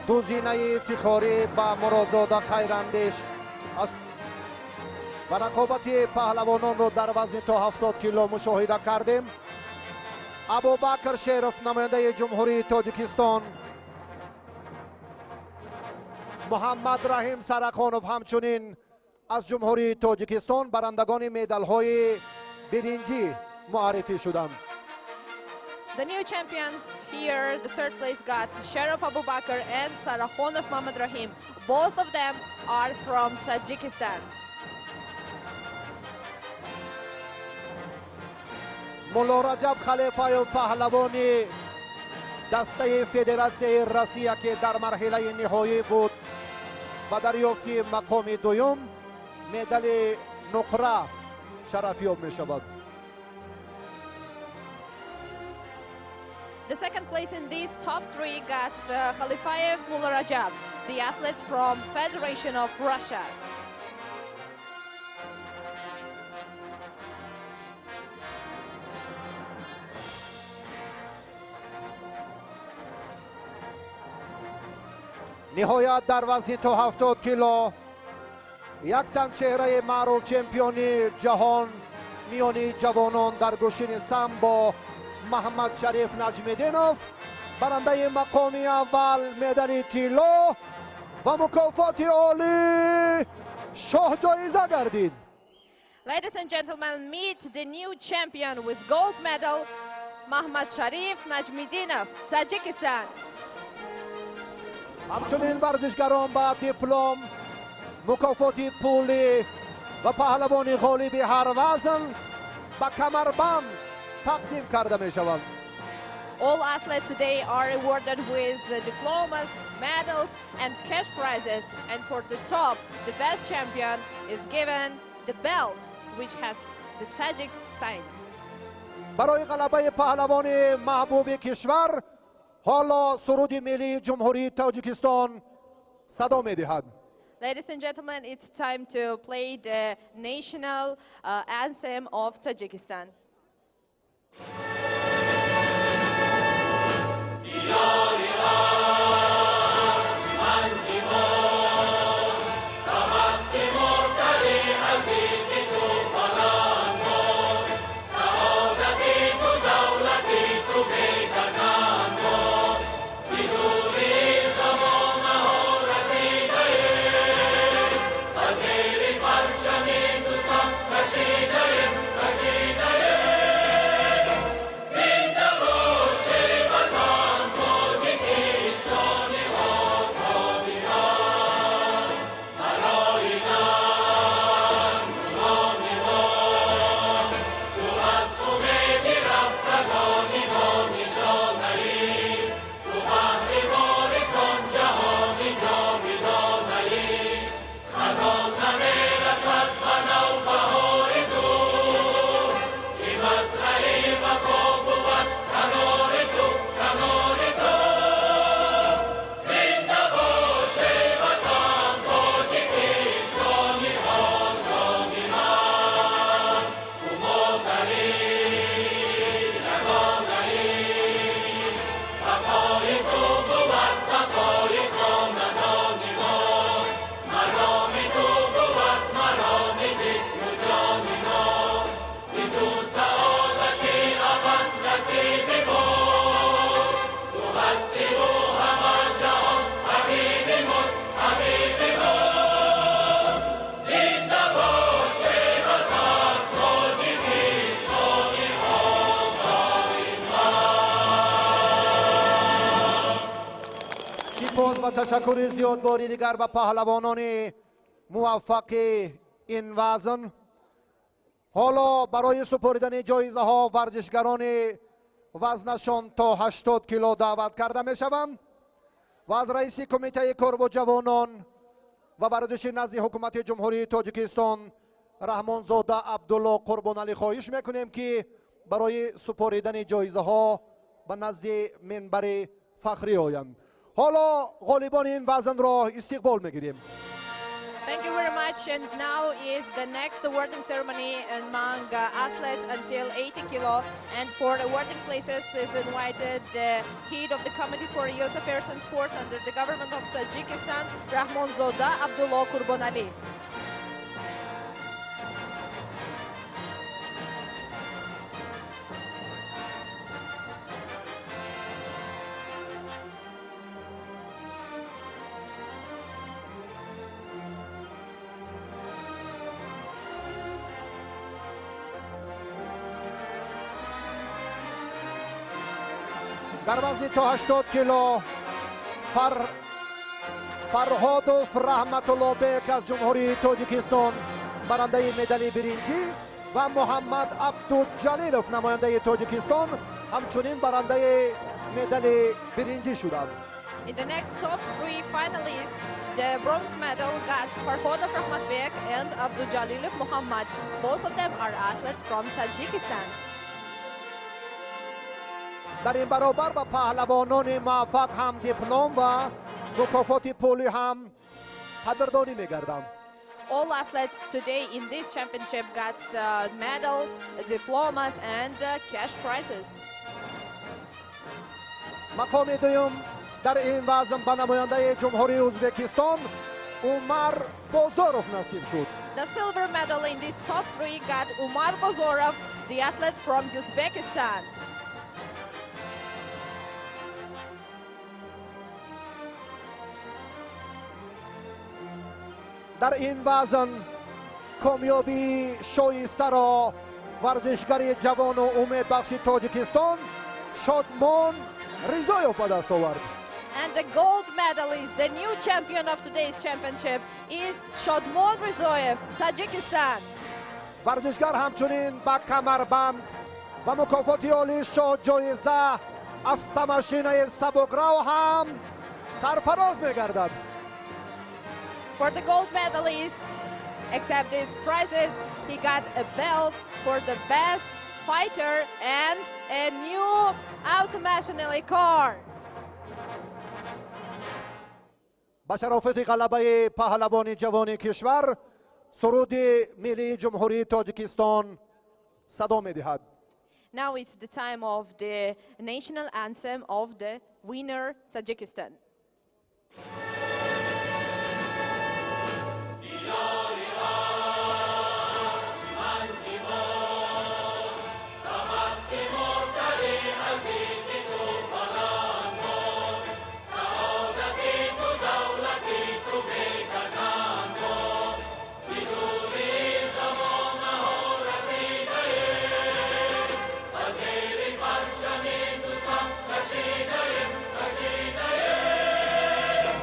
Ду зинаи ифтихорӣ ба Муродзода Хайрандеш аст ва рақобати паҳлавононро дар вазни то 70 кило мушоҳида кардем. Абубакр Шеров, намояндаи Ҷумҳурии Тоҷикистон, Муҳаммад Раҳим Сарахонов, ҳамчунин аз Ҷумҳурии Тоҷикистон, барандагони медалҳои биринҷӣ муаррифӣ шуданд. The new champions here, the third place got Sherov Abubakar and Sarakhonov Mohammad Rahim. Both of them are from Tajikistan. Мулло Раҷаб Халифаев, паҳлавони дастаи Федератсияи Россия, ки дар марҳилаи ниҳоӣ буд, ба дарёфти мақоми дуюм медали нуқра шарафёб мешавад. The second place in these top three got Khalifayev Mullarajab, the athlete from Federation of Russia. Ниҳоят, дар вазни то 70 кило як тан чеҳраи маъруф, чемпиони ҷаҳон миёни ҷавонон дар гӯштини самбо, Маҳмад Шариф Наҷмиддинов, барандаи мақоми аввал, медали тилло ва мукофоти олӣ шоҳҷоиза гардид. Ladies and gentlemen, meet the new champion with gold medal, Mahmad Sharif Najmiddinov, Tajikistan. Ҳамчунин варзишгарон ба диплом, мукофоти пулӣ ва паҳлавони ғолиби ҳар вазн ба камарбанд тақдим карда мешаванд. All athletes today are awarded with diplomas, medals and cash prizes. And for the top, the best champion is given the belt, which has the Tajik signs. Барои ғалабаи паҳлавони маҳбуби кишвар ҳоло суруди миллии Ҷумҳурии Тоҷикистон садо медиҳад. Ladies and gentlemen, it's time to play the national anthem of Tajikistan. Диёри арҷманди мо, ба бахти мо сари азизи ту баланд бод, саодати ту, давлати ту бегазанд бод. Зи дури замонаҳо расидаем, ба зери парчами ту саф кашидаем, кашидаем. Ташаккури зиёд бори дигар ба паҳлавонони муваффақи ин вазн. Ҳоло барои супоридани ҷоизаҳо варзишгарони вазнашон то 80 кило даъват карда мешаванд ва аз раиси Кумитаи кор бо ҷавонон ва варзиши назди Ҳукумати Ҷумҳурии Тоҷикистон Раҳмонзода Абдулло Қурбоналӣ хоҳиш мекунем, ки барои супоридани ҷоизаҳо ба назди минбари фахрӣ оянд. Ҳоло ғолибони ин вазнро истиқбол мегирем. Thank you very much. And now is the next awarding ceremony among athletes until 80 kilo. And for awarding places is invited the head of the Committee for Youth Affairs and Sports under the government of Tajikistan, Rahmonzoda Abdullah Kurbonali. Дар вазни то 80 кило Фарҳодов Раҳматуллобек аз Ҷумҳурии Тоҷикистон барандаи медали биринҷӣ ва Муҳаммад Абдуҷалилов, намояндаи Тоҷикистон, ҳамчунин барандаи медали биринҷӣ шуданд. In the next top three finalists, the bronze medal got Farhodov Rahmatbek and Abdujalilov Muhammad. Both of them are athletes from Tajikistan. Дар ин баробар ба паҳлавонони муваффақ ҳам диплом ва мукофоти пулӣ ҳам қадрдонӣ мегарданд. All athletes today in this championship got medals, diplomas and cash prizes. Мақоми дуюм дар ин вазн ба намояндаи Ҷумҳурии Ӯзбекистон Умар Бозоров насиб шуд. The silver medal in this top three got Umar Bozorov, the athlete from Uzbekistan. Дар ин вазн комёбии шоистаро варзишгари ҷавону умедбахши Тоҷикистон Шодмон Ризоев ба даст овард. And the gold medalist, the new champion of today's championship, is Shodmon Rizoyev, Tajikistan. Варзишгар ҳамчунин ба камарбанд ва мукофоти олии шоҳҷоиза автомашинаи сабукрав ҳам сарфароз мегардад. For the gold medalist, except these prizes, he got a belt for the best fighter and a new automationally car. Ба шарофати ғалабаи паҳлавони ҷавони кишвар суруди миллии Ҷумҳурии Тоҷикистон садо медиҳад. Now it's the time of the national anthem of the winner, Tajikistan. Диёри арҷманди мо, ба бахти мо сари азизи ту баланд бод, саодати ту, давлати ту бегазанд бод. Зи дури замонаҳо расидаем, ба зери парчами ту саф кашидаем, кашидаем.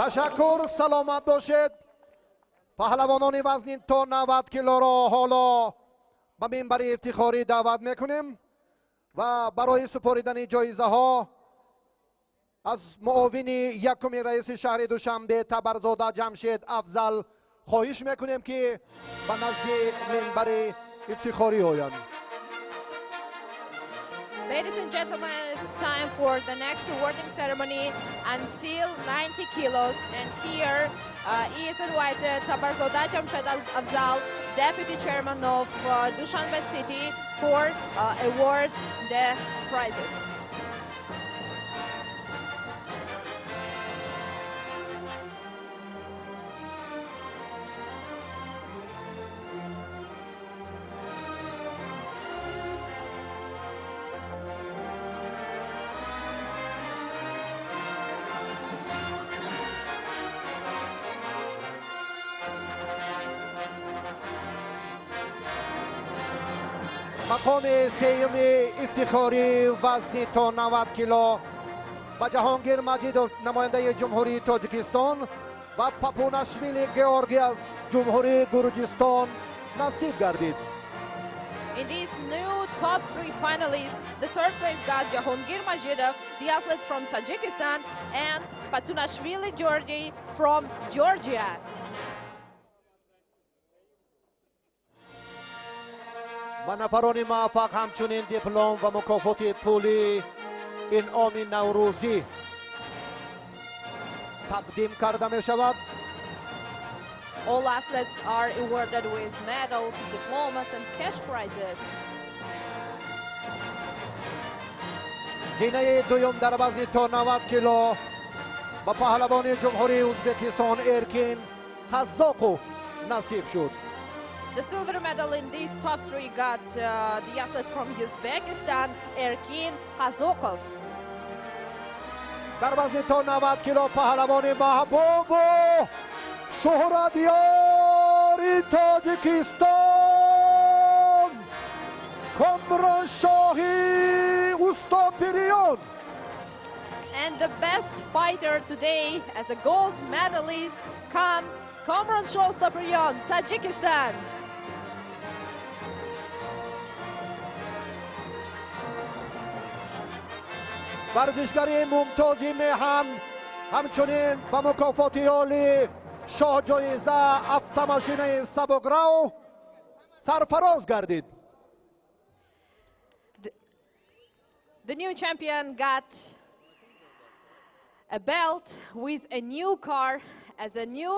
Ташаккур, саломат бошед. Паҳлавонони вазни то 90 килоро ҳоло ба минбари ифтихорӣ даъват мекунем ва барои супоридани ҷоизаҳо аз муовини якуми раиси шаҳри Душанбе Табарзода Ҷамшед Афзал хоҳиш мекунем, ки ба назди минбари ифтихорӣ оянд. Ladies and gentlemen, it's time for the next awarding ceremony until 90 kilos. And here is invited Tabarzoda Jamshed Afzal, Deputy Chairman of Dushanbe City, for award the prizes. Мақоми сеюми ифтихорӣ вазни то 90 кило ба Ҷаҳонгир Маҷидов, намояндаи Ҷумҳурии Тоҷикистон, ва Папунашвили Георгӣ аз Ҷумҳурии Гурҷистон насиб гардид. In these new top three finalists, the third place got Jahongir Majidov, the athlete from Tajikistan, and Patunashvili Georgi from Georgia. Ба нафарони муваффақ ҳамчунин диплом ва мукофоти пулӣ, инъоми наврӯзӣ тақдим карда мешавад. All athletes are awarded with medals, diplomas, and cash prizes. Зинаи дуюм дар вазни то 90 кило ба паҳлавони Ҷумҳурии Ӯзбекистон Эркин Қазоқов насиб шуд. The silver medal in these top three got the athlete from Uzbekistan, Erkin Kazokov. Дар вазни то 90 кило паҳлавони маҳбубу шӯҳратёри Тоҷикистон Комроншоҳи Устопириён. And the best fighter today as a gold medalist come Komron Ustopiriyon, Tajikistan. Варзишгари мумтози меҳан ҳамчунин ба мукофоти олӣ, шоҳҷоиза, автомошинаи сабукрав сарфароз гардид. The new champion got a belt with a new car as a new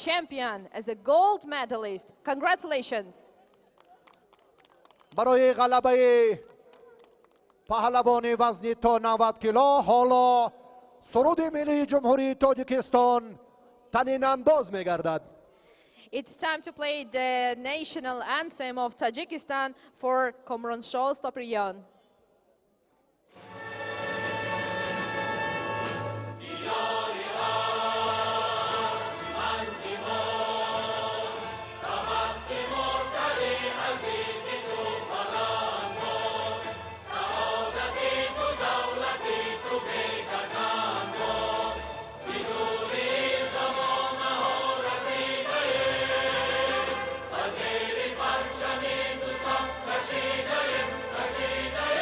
champion, as a gold medalist. Congratulations. Барои ғалабаи паҳлавони вазни то 90 кило ҳоло суруди миллии Ҷумҳурии Тоҷикистон танинандоз мегардад. It's time to play the national anthem of Tajikistan for Komronsho Ustopiriyon. Диёри арҷманди мо, бахти мо, сари азизи ту баланд бод, саодати ту, давлати ту бегазанд бод. Зи дури замонаҳо расидаем, ба зери парчами ту саф кашидаем, кашидаем.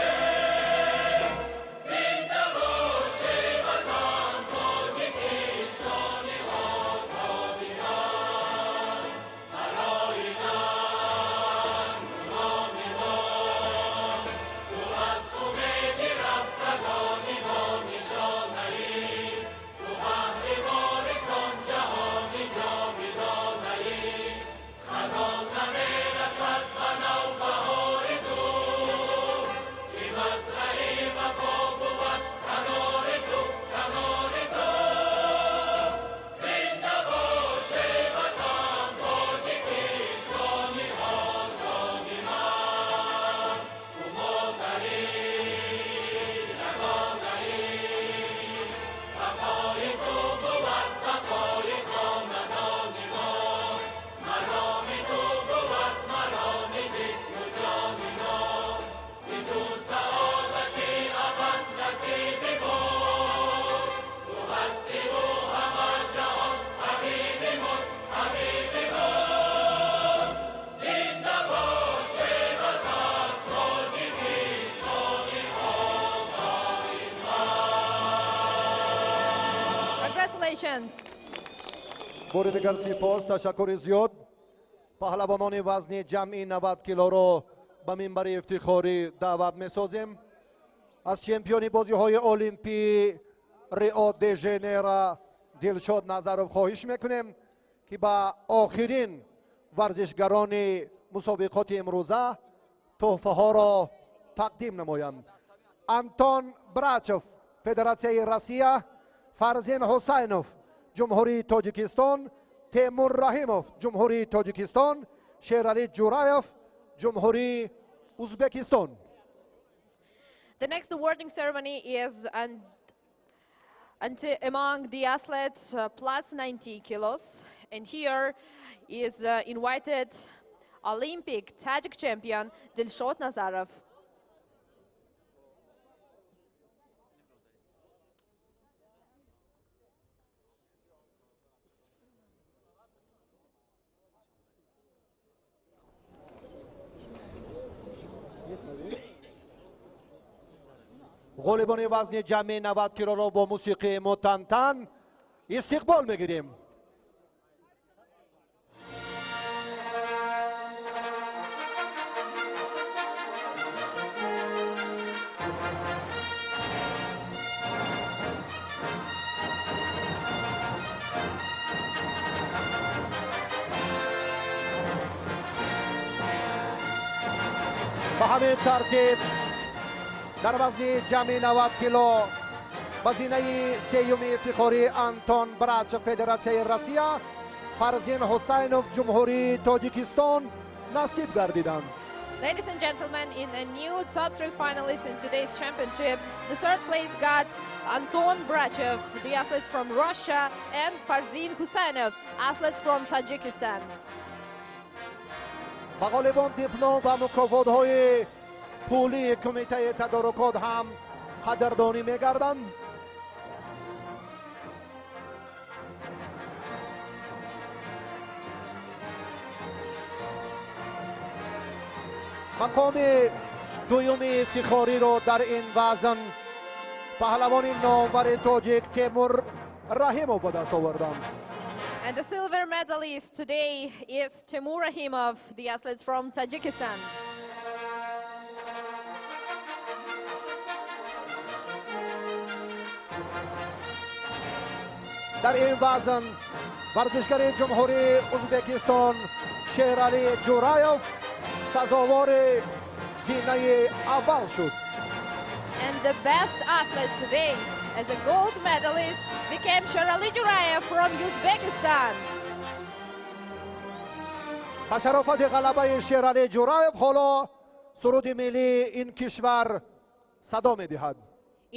Congratulations! Бори дигар сипос, ташаккури зиёд. Паҳлавонони вазни ҷамъи 90 килоро ба минбари ифтихорӣ даъват месозем. Аз чемпиони бозиҳои олимпӣ Рио де Женейро Дилшод Назаров хоҳиш мекунем, ки ба охирин варзишгарони мусобиқоти имрӯза тӯҳфаҳоро тақдим намоянд. Антон Брачев, Федератсияи Россия, Фарзин Ҳусайнов, Ҷумҳурии Тоҷикистон, Темур Раҳимов, Ҷумҳурии Тоҷикистон, Шералӣ Ҷураев, Ҷумҳурии Узбекистон. The next awarding ceremony is among the athletes plus 90 kilos. And here is invited Olympic Tajik champion Dilshod Nazarov. Ғолибони вазни ҷамъи 90 килоро бо мусиқии мутантан истиқбол мегирем. Ба ҳамин тартиб, дар вазни ҷамъи 90 кило ба зинаи сеюми ифтихорӣ Антон Брачев, Федератсияи Россия, Фарзин Ҳусайнов, Ҷумҳурии Тоҷикистон насиб гардиданд. Ladies and gentlemen, in a new top three finalists in today's championship, the third place got Anton Brachev, the athlete from Russia, and Farzin Husainov, athlete from Tajikistan. Ба ғолибон диплом ва мукофотҳои пулии кумитаи тадорукот ҳам қадрдонӣ мегарданд. Мақоми дуюми ифтихориро дар ин вазн паҳлавони номвари тоҷик Темур Раҳимов ба даст оварданд. And the silver medalist today is Timur Rahimov, the athlete from Tajikistan. Дар ин вазн варзишгари Ҷумҳурии Узбекистон Шералӣ Ҷураев сазовори зинаи аввал шуд. And the best athlete today as a gold medalist became Sherali Jurayev from Uzbekistan. Ба шарофати ғалабаи Шералӣ Ҷураев ҳоло суруди миллии ин кишвар садо медиҳад.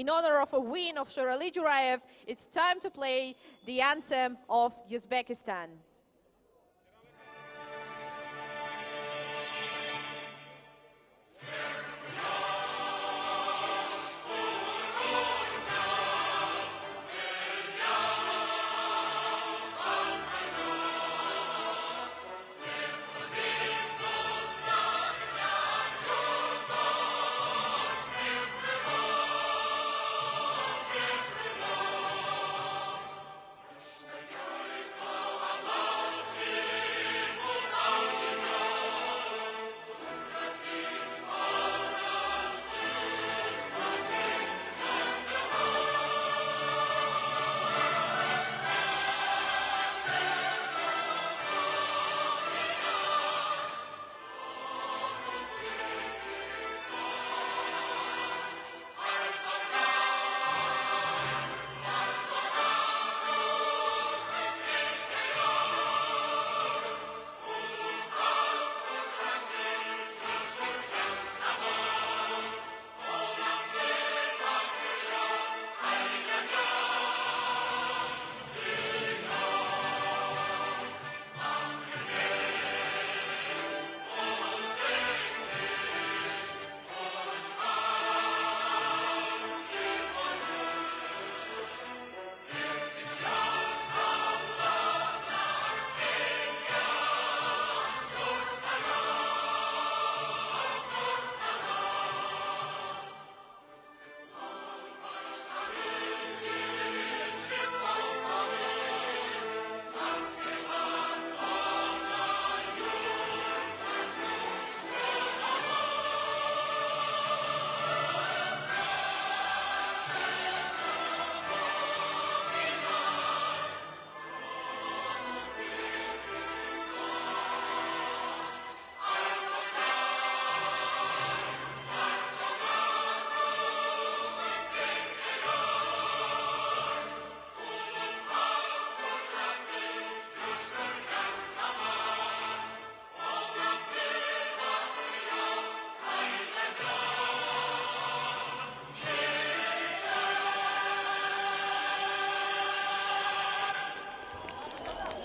In honor of a win of Sherali Jurayev, it's time to play the anthem of Uzbekistan.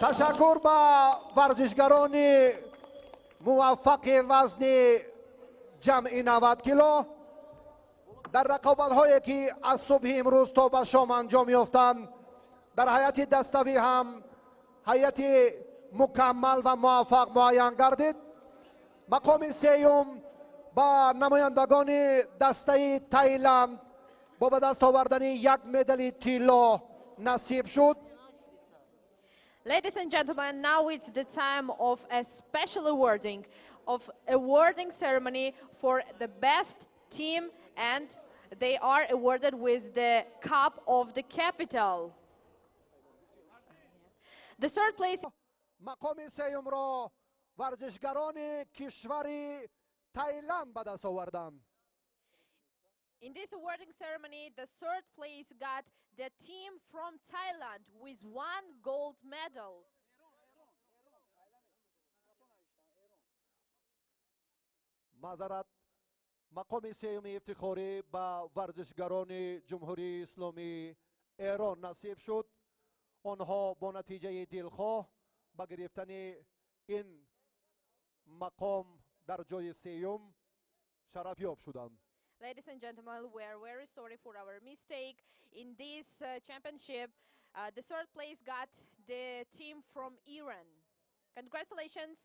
Ташаккур ба варзишгарони муваффақи вазни ҷамъи 90 кило. Дар рақобатҳое ки аз субҳи имрӯз то ба шом анҷом ёфтанд, дар ҳайати даставӣ ҳам ҳайати мукаммал ва муваффақ муайян гардид. Мақоми сеюм ба намояндагони дастаи Таиланд бо ба даст овардани як медали тилло насиб шуд. Ladies and gentlemen, now it's the time of a special awarding ceremony for the best team, and they are awarded with the Cup of the Capital. The third place Мақоми сеюмро варзишгарони кишвари Таиланд ба даст оварданд. In this awarding ceremony, the third place got the team from Thailand with one gold medal. Маъзарат, мақоми сеюми ифтихорӣ ба варзишгарони Ҷумҳурии Исломии Эрон насиб шуд. Онҳо бо натиҷаи дилхоҳ ба гирифтани ин мақом дар ҷои сеюм шарафёб шуданд. Ladies and gentlemen, we are very sorry for our mistake. In this championship, the third place got the team from Iran. Congratulations.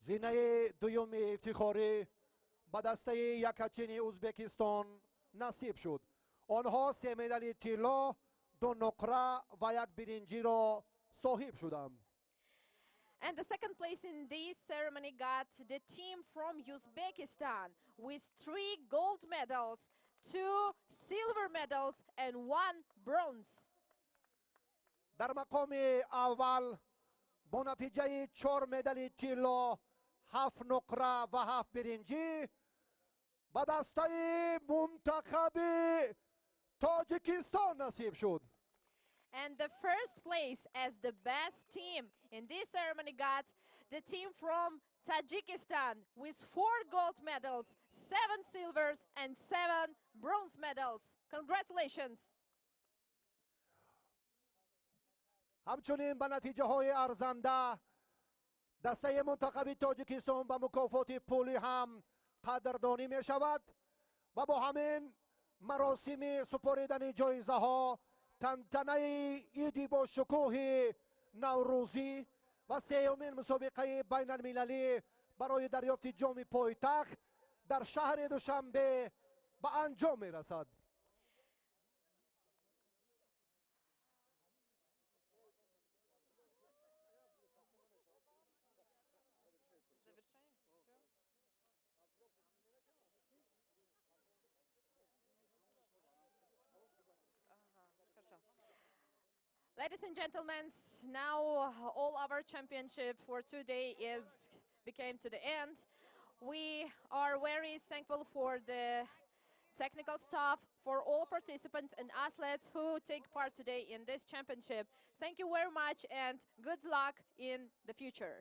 Зинаи дуюми ифтихорӣ ба дастаи якачини Ӯзбекистон насиб шуд. Онҳо се медали тилло, ду нуқра ва як биринҷиро соҳиб шуданд. And the second place in this ceremony got the team from Uzbekistan with three gold medals, two silver medals, and one bronze. Дар мақоми аввал бо натиҷаи чор медали тилло, ҳафт нуқра ва ҳафт биринҷӣ ба дастаи мунтахаби Тоҷикистон насиб шуд. And the first place as the best team in this ceremony got the team from Tajikistan with four gold medals, seven silvers, and seven bronze medals. Congratulations! Ҳамчунин ба натиҷаҳои арзанда дастаи мунтахаби Тоҷикистон ба мукофоти пулӣ ҳам қадрдонӣ мешавад ва бо ҳамин маросими супоридани ҷоизаҳо тантанаи иди бо шукӯҳи наврӯзӣ ва сеюмин мусобиқаи байналмилалӣ барои дарёфти ҷоми пойтахт дар шаҳри Душанбе ба анҷом мерасад. Ladies and gentlemen, now all our championship for today is became to the end. We are very thankful for the technical staff, for all participants and athletes who take part today in this championship. Thank you very much and good luck in the future.